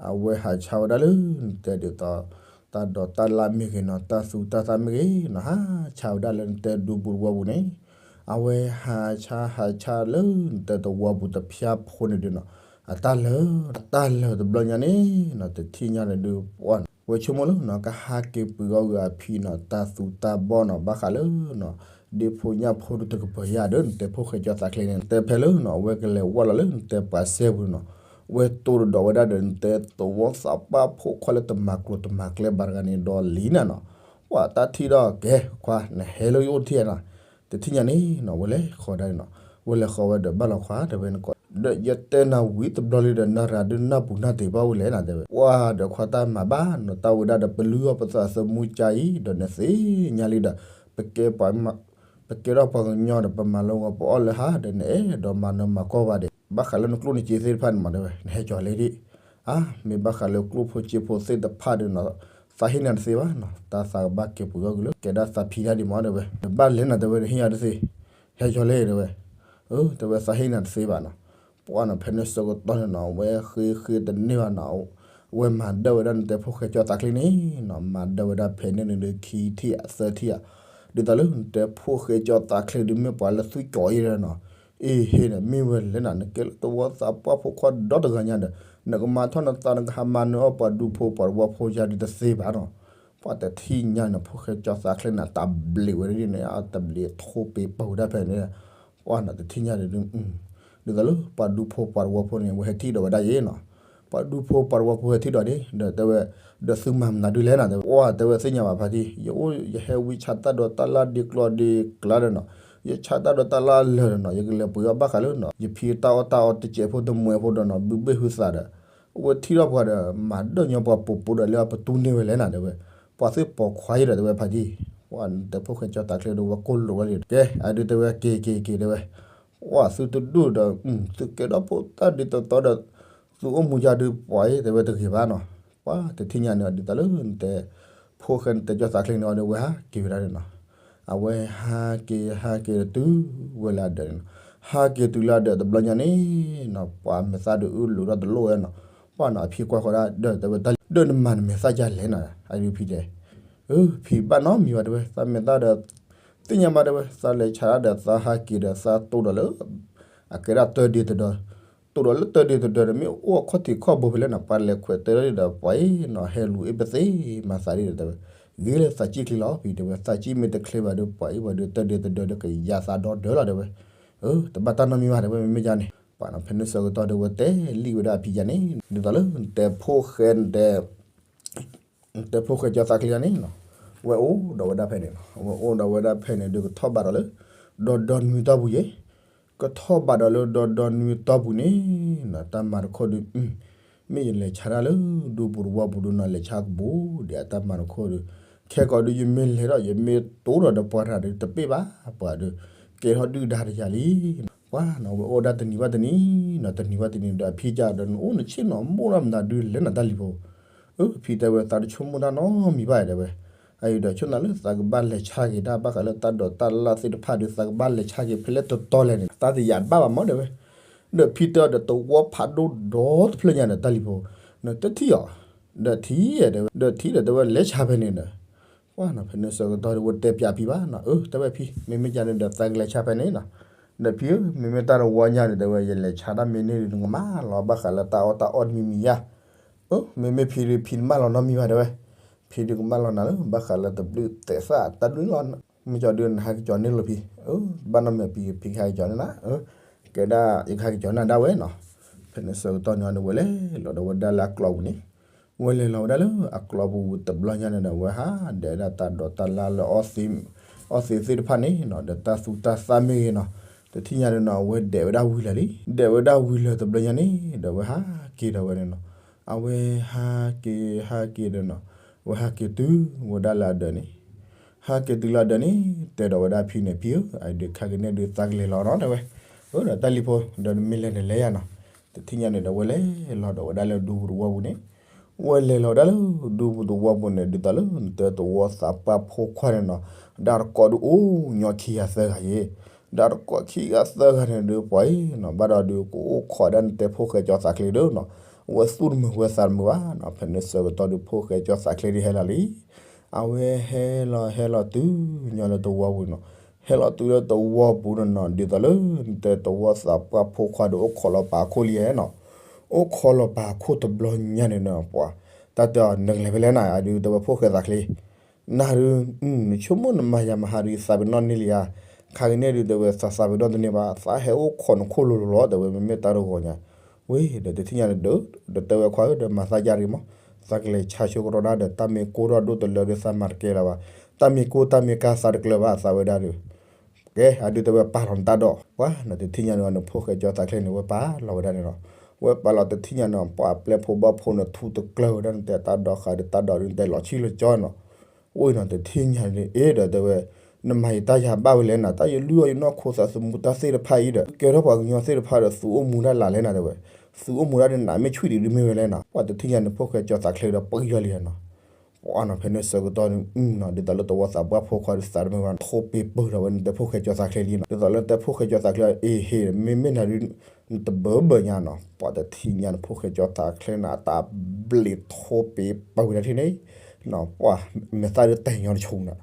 အဝဲဟးဆါဝဲဒၣ်လၢ နတဲဒ်သိး တၢ်ဒိးတၢ်လၢ်မ့ၢ်ဂ့ၤနီၤ တၢ်သူတၢ်သၣ်မ့ၢ်ဂ့ၤနီၤ ဟးဆါဝဲဒၣ်လၢနတဲဒူပူၤတဝီပူၤန့ၣ် အဝဲဟးဆါဟးဆါလၢနတဲတဝီပူၤတဖျၢၣ်ဖိန့ၣ်ဒုးနီၤ အတၢ်လၢာ် အတၢ်လၢာ်တဘျီညါန့ၣ်နီၤ တထံၣ်ညါန့ၣ်ဒုး ပှၤနီၤ ဝဲဆိကမိၣ်လၢနီၤ ကဟးက့ၤပှ့ၤအီၣ်ဂ့ၤအဖံနီၤ တၢ်သူတၢ်ဘီၣ်နီၤ ဘၣ်ဃးလၢနီၤ ဒ့ၣ်ဖိညၣ်ဖိဒုးတကပၤယါဒီး နတဲဖိၣ်ဃဲကၠီသးချ့န့ၣ် နတဲဖဲလၢနီၤ အဝဲကလဲၤဝဲလီၤလၢနတဲပှၤစဲပူၤနီၤ ဝဲတိၢ်တဒီးဝဲဒၣ်ဒီး နတဲသဝီသးပှၢ်ဖိခွါလၢတမၤကျိၤတမၤကျဲဘၣ်တဂၤန့ၣ်ဒီးလံနၤနီၤ ပှၤတၢ်ထံၣ်ဒီးကဲ ခွါ နဟဲလၢယအိၣ်တထံၣ်နီၤ တထံၣ်ညါန့ၣ်နီၤ ဝဲလဲၤဃီၤဒၣ်န့ၣ်နီၤ ဝဲလဲၤဃီၤဝဲဒီးဘၣ်လီၤခွါ တဲဝဲနကိး ဒီးယတဲနၤဝံၤတဘျီလံဒီး နၤရၤဒုးနၢ်ပူၤနၢ်တ့ၢ်ဘၣ်ဝဲလဲၣ်နၤတဲဝဲ, ပှၢ်ဒီးခွါတၢ်မၤဘၣ်နီၤ တၢ်ဝဲဒၣ်ဒီးပလုၢ်အီၣ်ပသးသမူကါအံၤ ဒီးနသ့ၣ်ညါလံဒီး ပကဲပှၤ ပကဲထီၣ်ပှၤကညီဒီး ပမၤလၢဂီၤပအီၣ်လၢဟါဒီး နအဲၣ်ဒိးမၤနၢၤမၤကီၢ်ဘၣ်ဒီး ဘၣ်ဃးလၢနကျိၣ်နစ့သ့ၣ်တဖၣ်န့ၣ်မးတဲဝဲ နဟဲကၠီၤလဲၣ်ဒံး, အါ မ့ၢ်ဘၣ်ဃးလၢကျိၣ်ဖိစ့ဖိသ့ၣ်တဖၣ်ဒီးနီၤ သးဟ့ၣ်နၤတသ့ဘၣ်နီၤ တၢ်သးကဘၣ်ကဲပှ့ၤအီၣ်က့ၤလၢ ကဲဒၣ်သးဖံးတၢ်ဒံးမးတဲဝဲ, နဘၣ်လဲၤနၤတဲဝဲ နဟ့ၣ်ယၤတသ့, ဟဲကၠီၤလဲၣ်တဲဝဲ, အၢ တဲဝဲသးဟ့ၣ်နၤတသ့ဘၣ်နီၤ, ပှၢ်နီၤ ဖဲန့ၣ်ဆၢကတီၢ်န့ၣ်နီၤ အဝဲဃ့ဃ့တန့ၢ်ဘၣ်နီၤ အဝဲမၤဒၢဝဲဒၣ်နတဲဖိၣ်ဃဲကၠီသးချ့န့ၣ်နီၤ မၤဒၢဝဲဒၣ်ဖဲန့ၣ်န့ၣ်ဒီးခံထံၣ်ဧါသၢထံၣ်ဧါ, ဒ်သိးလၢနတဲဖိၣ်ဃဲကၠီသးချ့ဒုးမ့ၢ်ပှၤလၢသွံၣ်ကၠီအံၤဒီးနီၤ, အ့ဟ့ၣ်န့ၣ် မ့ၢ်ဝဲလဲၣ်နၤ နကဲလၢသဝီသးပှၢ်ဖိခွါဒီတဂၤညါဒီး နကမၤထီၣ်နသး နကဟးမၤနၢၤအီၣ်ပှၤဒူဖိပှၤတဝီဖိယါဒုးတသ့ဘၣ်နီၤ, ပှၢ်တထံၣ်ညါန့ၣ် ဖိၣ်ဃဲကၠီသးချ့န့ၣ် တဘျံးဝဲဒၣ်န့ၣ် တဘျံးထိပ့ၤပာ်ဝဲဒၣ်ဖဲန့ၣ်, ပှၢ်နီၤ တထံၣ်ညါန့ၣ်ဒုး ဒ်သိးလၢပှၤဒူဖိပှၤတဝီဖိန့ၣ် အဝဲဟဲထံၣ်ဒီးဝဲဒၣ်ယဲနီၤ, ပှၤဒူဖိပှၤတဝီဖိဟဲထံၣ်ဒီးန့ၣ် ဒီးတဲဝဲ ဒီးသုမၤမနုၤဒုးလဲၣ်နၤတဲဝဲ, ပှၢ်တဲဝဲသ့ၣ်ညါဘၣ်ဖါတံၢ် ယအိၣ် ယဟဲဝံဆါတၢ်ဒီးတၢ်လၢ်ဒ့ကျီဒ့ကျါဒီးနီၤ, ယဆါတၢ်ဒီးတၢ်လၢ်လၢာ်ဒီးနီၤ ယကလဲၤပှ့ၤအီၣ်ဘၣ်ဃးလၢနီၤ ယဖံတၢ်အီၣ်တၢ်အီတစဲးဖိတမှဲးဖိဒီးနီၤ ဘုဘ့ၣ်ဟုသးဒီး အဝဲထံၣ်ထီၣ်ပှၤဒီး မၤဒၢၣ်ညီပှၤပိာ်ပိာ်ဒီးလၢအပတူၢ်န့ၢ်ဝဲလဲၣ်နၤတဲဝဲ, ပှၤသ့ၣ်ပိာ်ခွါအံၤဒီးတဲဝဲဖါတံၢ်, ပှၢ်နတဲဖိၣ်ဃဲကၠီသးချ့ဒီးဝဲကိၢ်လိာ်ဝဲလံ ကဲ အဒုးတဲဝဲက့ၤက့ၤက့ၤတဲဝဲ, ပှၢ်သုတဒူၣ်ဒီး သုကဲထီၣ်ဖိတၢ်ဒ်သိးသိးဒီး သုအိၣ်မူယါဒုးပှၤအံၤတဲဝဲတဂ့ၤဘၣ်နီၤ, ပှၢ်တထံၣ်ညါန့ၣ် ဒ်သိးလၢနတဲ ဖိၣ်ဃဲနတဲကၠီသးချ့န့ၣ်အီၤဒီးဝဲဟးက့ၤဝဲဒၣ်န့ၣ်နီၤ, အဝဲဟးက့ၤဟးက့ၤဒီးတုၤဝဲလၢအဒၢးန့ၣ်နီၤ, ဟးက့ၤတုၤလၢအဒၢးတဘျီညါန့ၣ်နီၤ ပှၤမဲာ်သၣ်ဒုးအုၣ်လိာ်ထီၣ်တလိၣ်ဝဲနီၤ, ပှၢ်နီၤ အဖံကွၢ်ဃီဒၣ်ဒီးတဲဝဲတၢ်လံၤ ဒီးနမၤနမဲာ်သၣ်ယါလဲၣ်နီၤ အဒုးဖံတဲ အၢ ဖံဘၣ်နီတမံၤဘၣ်တဲဝဲ သးမဲာ်သၣ်ဒီး သ့ၣ်ညါဘၣ်တဲဝဲ သးလဲၤဆါဒၣ်ဒီးသးဟးက့ၤဒီးသးတိၢ်ဒီးလၢ အကဲဒၣ်တၢ်ဒ့တဒၢ, တိၢ်ဒီးလၢတၢ်ဒ့တဒၢဒီး မ့ၢ်အိၣ်အခီၣ်ထံးခီၣ်ဘိဖဲလဲၣ်နီၤ ပှၤလဲၤခွဲးတၢ်ဒီးပှၤအံၤနီၤ ဟဲလူၤအ့ၣ်ပသ့မၤသးဒ်ဒီးတဲဝဲ, ဂ့ၤလၢသးကံၣ်ချံလီၤ ဖံတဲဝဲ သးကံၣ်မ့ၢ်တချ့ဘၣ်ဒီးပှၤအံၤဝဲဒီးတၢ်ဒ့တဒၢဒီးကယၤသးဒီဒၢလီၤတဲဝဲ, အၢ တဘၣ်တၢ်နီတမံၤဘၣ်တဲဝဲ မ့မ့ၢ်ယါန့ၣ် ပှၤနီၤ ဖဲန့ၣ်ဆၢကတီၢ်ဒီးဝဲတဲလံဝဲဒၣ်အဖံယါန့ၣ် ဒ်သိးလၢနတဲဖိၣ်ဃဲနတဲ တဲဖိၣ်ဃဲကၠီသးချ့ယါန့ၣ်နီၤ, ဝဲအိၣ်ဒီးဝဲဒၣ်ဖဲန့ၣ်နီၤ, ဝဲအိၣ်ဒီးဝဲဒၣ်ဖဲန့ၣ်ဒီးကထီၣ်ဘးဒီးလၢ ဒီဒီနွံတီၢ်ပူၤယဲ, ကထီၣ်ဘးဒီးလၢဒီဒီနွံတီၢ်ပူၤန့ၣ်နီၤ တၢ်မၤတခီဒုး မ့ၢ်ယလဲၤဆါတၢ်လၢဒူပူၤတဝီပူၤဒုးနီၤ လဲၤဆါကဘူးဒံးအတၢ်မၤတခီဒုး, ခဲကိာ်ဒုး ယမ့ၢ်လဲၤထီၣ် ယမ့ၢ်တိၢ်ဒီးဒီးပှၤတဂၤဒီး တပ့ၢ်ဘၣ် ပှၤဒုး ကဲထီၣ်ဒုၣ်ဒါတယၤလံ ပှၤနီၤ ဝဲအိၣ်ဒၣ်တနံၤဘၣ်တနံၤနီၤ တနံၤဘၣ်တနံၤဒီး အဖံကၢ်ဒီး နအိၣ်နဆ့ၣ်နီၤ မိၢ်နီၢ်မတၤဒုးလဲၣ်နီၤ တၢ်လံၤဖိ, အၢ ဖံတဲဝဲ သးတဆိကမိၣ်တၢ်နီတမံၤဘၣ်တဲဝဲ, အအံၤဒီးဆိကမိၣ်လၢသးကဘၣ်လဲၤဆါက့ၤတၢ်ဘၣ်ဃးလၢတၢ်ဒိးတၢ်လၢ်သ့ၣ်တဖၣ်ဒီး သးကဘၣ်လဲၤဆါက့ၤဖဲလဲၣ်တတီၤလဲၣ်န့ၣ် တၢ်တယာ်ဘၣ်ဘၣ်မးတဲဝဲ, ဒီးဖံတဲအီၤဒီး သဝီဖးဒိၣ်ဒီတဖျၢၣ်ညါဒီး တၢ်လံၤဖိ, နတထံၣ်အီၤ, ဒီးထံၣ်တဲဝဲ ဒီးထံၣ်ဒီးတဲဝဲ လဲၤဆါဖဲန့ၣ်ဒီး ပှၤနီၤ ဖဲန့ၣ်ဆၢကတီၢ်ဒီး ဝဲတဲပၠးဖံဘၣ်နီၤ, အၢ တဲဝဲဖံ မ့မ့ၢ်ကန့ၣ်ဒီး သးကလဲၤဆါဖဲန့ၣ်နီၤ, ဒီးဖံဧၢ မ့မ့ၢ်တၢ်တဝီညါန့ၣ် တဲဝဲ ယလဲၤဆါတၢ်မ့ၢ်န့ၣ်ဒီး နကမၤလီၤဘၣ်ဃးလၢတၢ်အီၣ်တၢ်အီတမံၤမံၤယါ, အၢ မ့မ့ၢ်ဖံဒီး ဖံတမၢလီၤနီတမံၤဘၣ်တဲဝဲ, ဖံဒုးကမၢလီၤနၤလၢ ဘၣ်ဃးလၢတဘျုးသဲးသၣ်တၢ်ဒုးလီၤ, မ့ၢ်ကၠီဒုးနဟးက့ၤကၠီန့ၢ်လီၤဖံ, အၢ ဘၣ်နီတမံၤဖံ ဖံကဟဲက့ၤကၠီန့ၢ်နၤ, အၢ ကဲဒၣ် ယကဟဲက့ၤကၠီန့ၢ်နၤဒၣ်ဝဲနီၤ, ဖဲန့ၣ်ဆၢကတီၢ်န့ၣ်ဒီး ဝဲလဲၤလီၤဒီးဝဲဒၣ်လၢအကျီပူၤန့ၣ် ဝဲလဲၤလီၤဝဲဒၣ်လၢအကျီပူၤတဘျီညါန့ၣ်ဒီး ဝဲဟးဒဲးဝဲဒၣ်တၢ်ဒိးတၢ်လၢ်လၢ အီၣ်သ့းသ့ၣ်တဖၣ်န့ၣ်နီၤ ဒီးတၢ်သူတၢ်သၣ်မ့ၢ်ဂ့ၤနီၤ, တထံၣ်ညါဒီးနီၤ အဝဲဒဲးဝဲဒၣ်ဝံၤလၢာ်လံ, ဒဲးဝဲဒၣ်ဝံၤလၢာ်တဘျီညါန့ၣ်ဒီး ဝဲဟးက့ၤဒီးဝဲန့ၣ်နီၤ, အဝဲဟးက့ၤဟးက့ၤဒီးနီၤ, ဝဲဟးက့ၤတုၤဝဲဒၣ်လၢအဒၢးန့ၣ် ဟဲက့ၤတုၤလၢအဒၢးန့ၣ် တဲဒီးဝဲဒၣ်ဖံန့ၣ် ဖံဧၢ အဒုးခါက့ၤန့ၣ်ဒုးသးကလဲၤလီၤနီၤတဲဝဲ, အၢ ဒီးတၢ်လံၤဖိ ဒီးနမ့ၢ်လဲၤန့ၣ်လဲၤယါနီၤ, တထံၣ်ညါန့ၣ်ဒီး ဝဲလဲၤလီၤဒီးဝဲဒၣ်လၢဒူပူၤတဝီပူၤန့ၣ်, ဝဲလဲၤလီၤဝဲဒၣ်လၢဒူပူၤတဝီပူၤန့ၣ် ဒ်သိးလၢနတဲသဝီသးပှၢ်ဖိခွါန့ၣ်နီၤ, ဒီးတကိးဒုးအိၣ်ညီခံဂၤသၢဂၤယဲ, ဒီးတကိးခံဂၤသၢဂၤန့ၣ်ဒုး ပှၤအံၤနီၤ ဘၣ်ဒီးဒုးကအိၣ်ခိးဒၣ်နတဲဖိၣ်ဃဲကၠီသးချ့ဒီးနီၤ, ဝဲသူၣ်တမုာ်ဝဲသးတမုာ်ဘၣ်နီၤ, ဖဲန့ၣ်ဆၢကတီၢ်ဒုး ဖိၣ်ဃဲကၠီသးချ့ဒုးဟဲလီၤလံ အဝဲဟဲလီၤဟဲလီၤတုၤညီလၢတဝီပူၤနီၤ, ဟဲလီၤတုၤလၢတဝီပူၤန့ၣ်နီၤ ဒ်သိးလၢ နတဲသဝီသးပှၢ်ဖိခွါဒီးအိၣ်ခိးလီၤပာ်အခိၣ်လံနီၤ, အိၣ်ခိးလီၤပာ်အခိၣ်တဘျီညါန့ၣ်နီၤ ပှၤ တၢ်တဲအီၤ နကလဲၤဖဲလဲၣ်နၤ အဒုးတဲဝဲဖိၣ်ဃဲသးချ့, နၤဒုး နဆိကမိၣ်နမၤယၤမဟါဒုး သးပ့ၤနီၣ်န့ၢ်လံဧါ, ခါက့ၤန့ၣ်ဒုးတဲဝဲ သးသးပ့ၤနီၣ်တန့ၢ်ဘၣ် သးဟဲအိၣ်ခိးနခိၣ်လိၤလိၤလီၤ တဲဝဲ မ့မ့ၢ်တၢ်တဂီၤညါ, ဝဲဒီးတထံၣ်ညါန့ၣ်ဒီး ဒီးတဲဝဲခွါဧၢ ဒီးမၤသးယါတဂ့ၤမး, သးကလဲၤဆါဆိကတီၢ်ဒၣ်ဒီး တၢ်မ့ၢ်ကိၢ်ထီၣ်ဒိၣ်တလၢဒီးသးမၤတကဲလၢၤဘၣ်, တၢ်မ့ၢ်ကိၢ်တၢ်မ့ၢ်ကါသးတကျၢၤဘၣ် သးဝဲဒၣ်ဒီး ကဲ အဒုးတဲဝဲပာ်လီၤနတၢ်ဒိး, ပှၤနီၤ တထံၣ်ညါန့ၣ် နဖိၣ်ဃဲကၠီသးချ့န့ၣ် ဝဲပာ်လီၤဝဲဒၣ်န့ၣ်လီၤ. ဝဲပာ်လီၤတထံၣ်ညါန့ၣ် ပှၤပျဲၢ်ဖိဘီၣ်ဖိန့ၣ် ထူတကျၢၢ်ဝဲဒၣ် နတဲတၢ်ဒိးဃာ်ဒီး တၢ်ဒိးဒုး နတဲလီၤဆံၣ်လီၤကၠီနီၤ. အိၣ်နီၤ တထံၣ်ညါန့ၣ် အ့ဒီးတဲဝဲ နမၤယတၢ်ယၤဘၣ်ဝဲလဲၣ်နၤ, တၢ်ယလုၢ်အီၣ်ယနီၢ်ခိသးသမူတၢ်သ့ၣ်တဖၣ်အံၤဒီး ကဲထီၣ်ပှၤကညီသ့ၣ်တဖၣ်ဒီး သုအိၣ်မူဒၣ်လၢ်လဲၣ်နၤတဲဝဲ, သုအိၣ်မူဒၣ်ဒီး နမ့ၢ်ဆွံၣ်ဒံးဒုးမ့ၢ်ဝဲလဲၣ်နၤ. ပှၤတထံၣ်ညါန့ၣ် ဖိၣ်ဃဲကၠီသးချ့ဒီး ပှၤယီၤလံနီၤ. ပှၤနီၤ ဖဲန့ၣ်ဆၢကတီၢ်န့ၣ် ဒ်သိးလၢတဝီသးပှၢ်ဖိခွါဒီး သးတမုာ်ဘၣ် ထိပ့ၤပၢၢ်ထီၣ်ဝဲ နတဲဖိၣ်ဃဲကၠီသးချ့လံနီၤ. ဒ်သိးလၢနတဲဖိၣ်ဃဲကၠီသးချ့ အ့ဟ့ မ့မ့ၢ်နၤဒုး နတဘၢဘၢညါနီၤ. ပှၤတထံၣ်ညါန့ၣ် ဖိၣ်ဃဲကၠီသးချ့န့ၣ် အတၢ်ဘျံးထိပ့ၤပၢၢ်ဝဲဒၣ်ထံၣ်န့ၣ် ပှၤမဲာ်သၣ်ဒုးတဲာ်ညီတဆိနီၤ.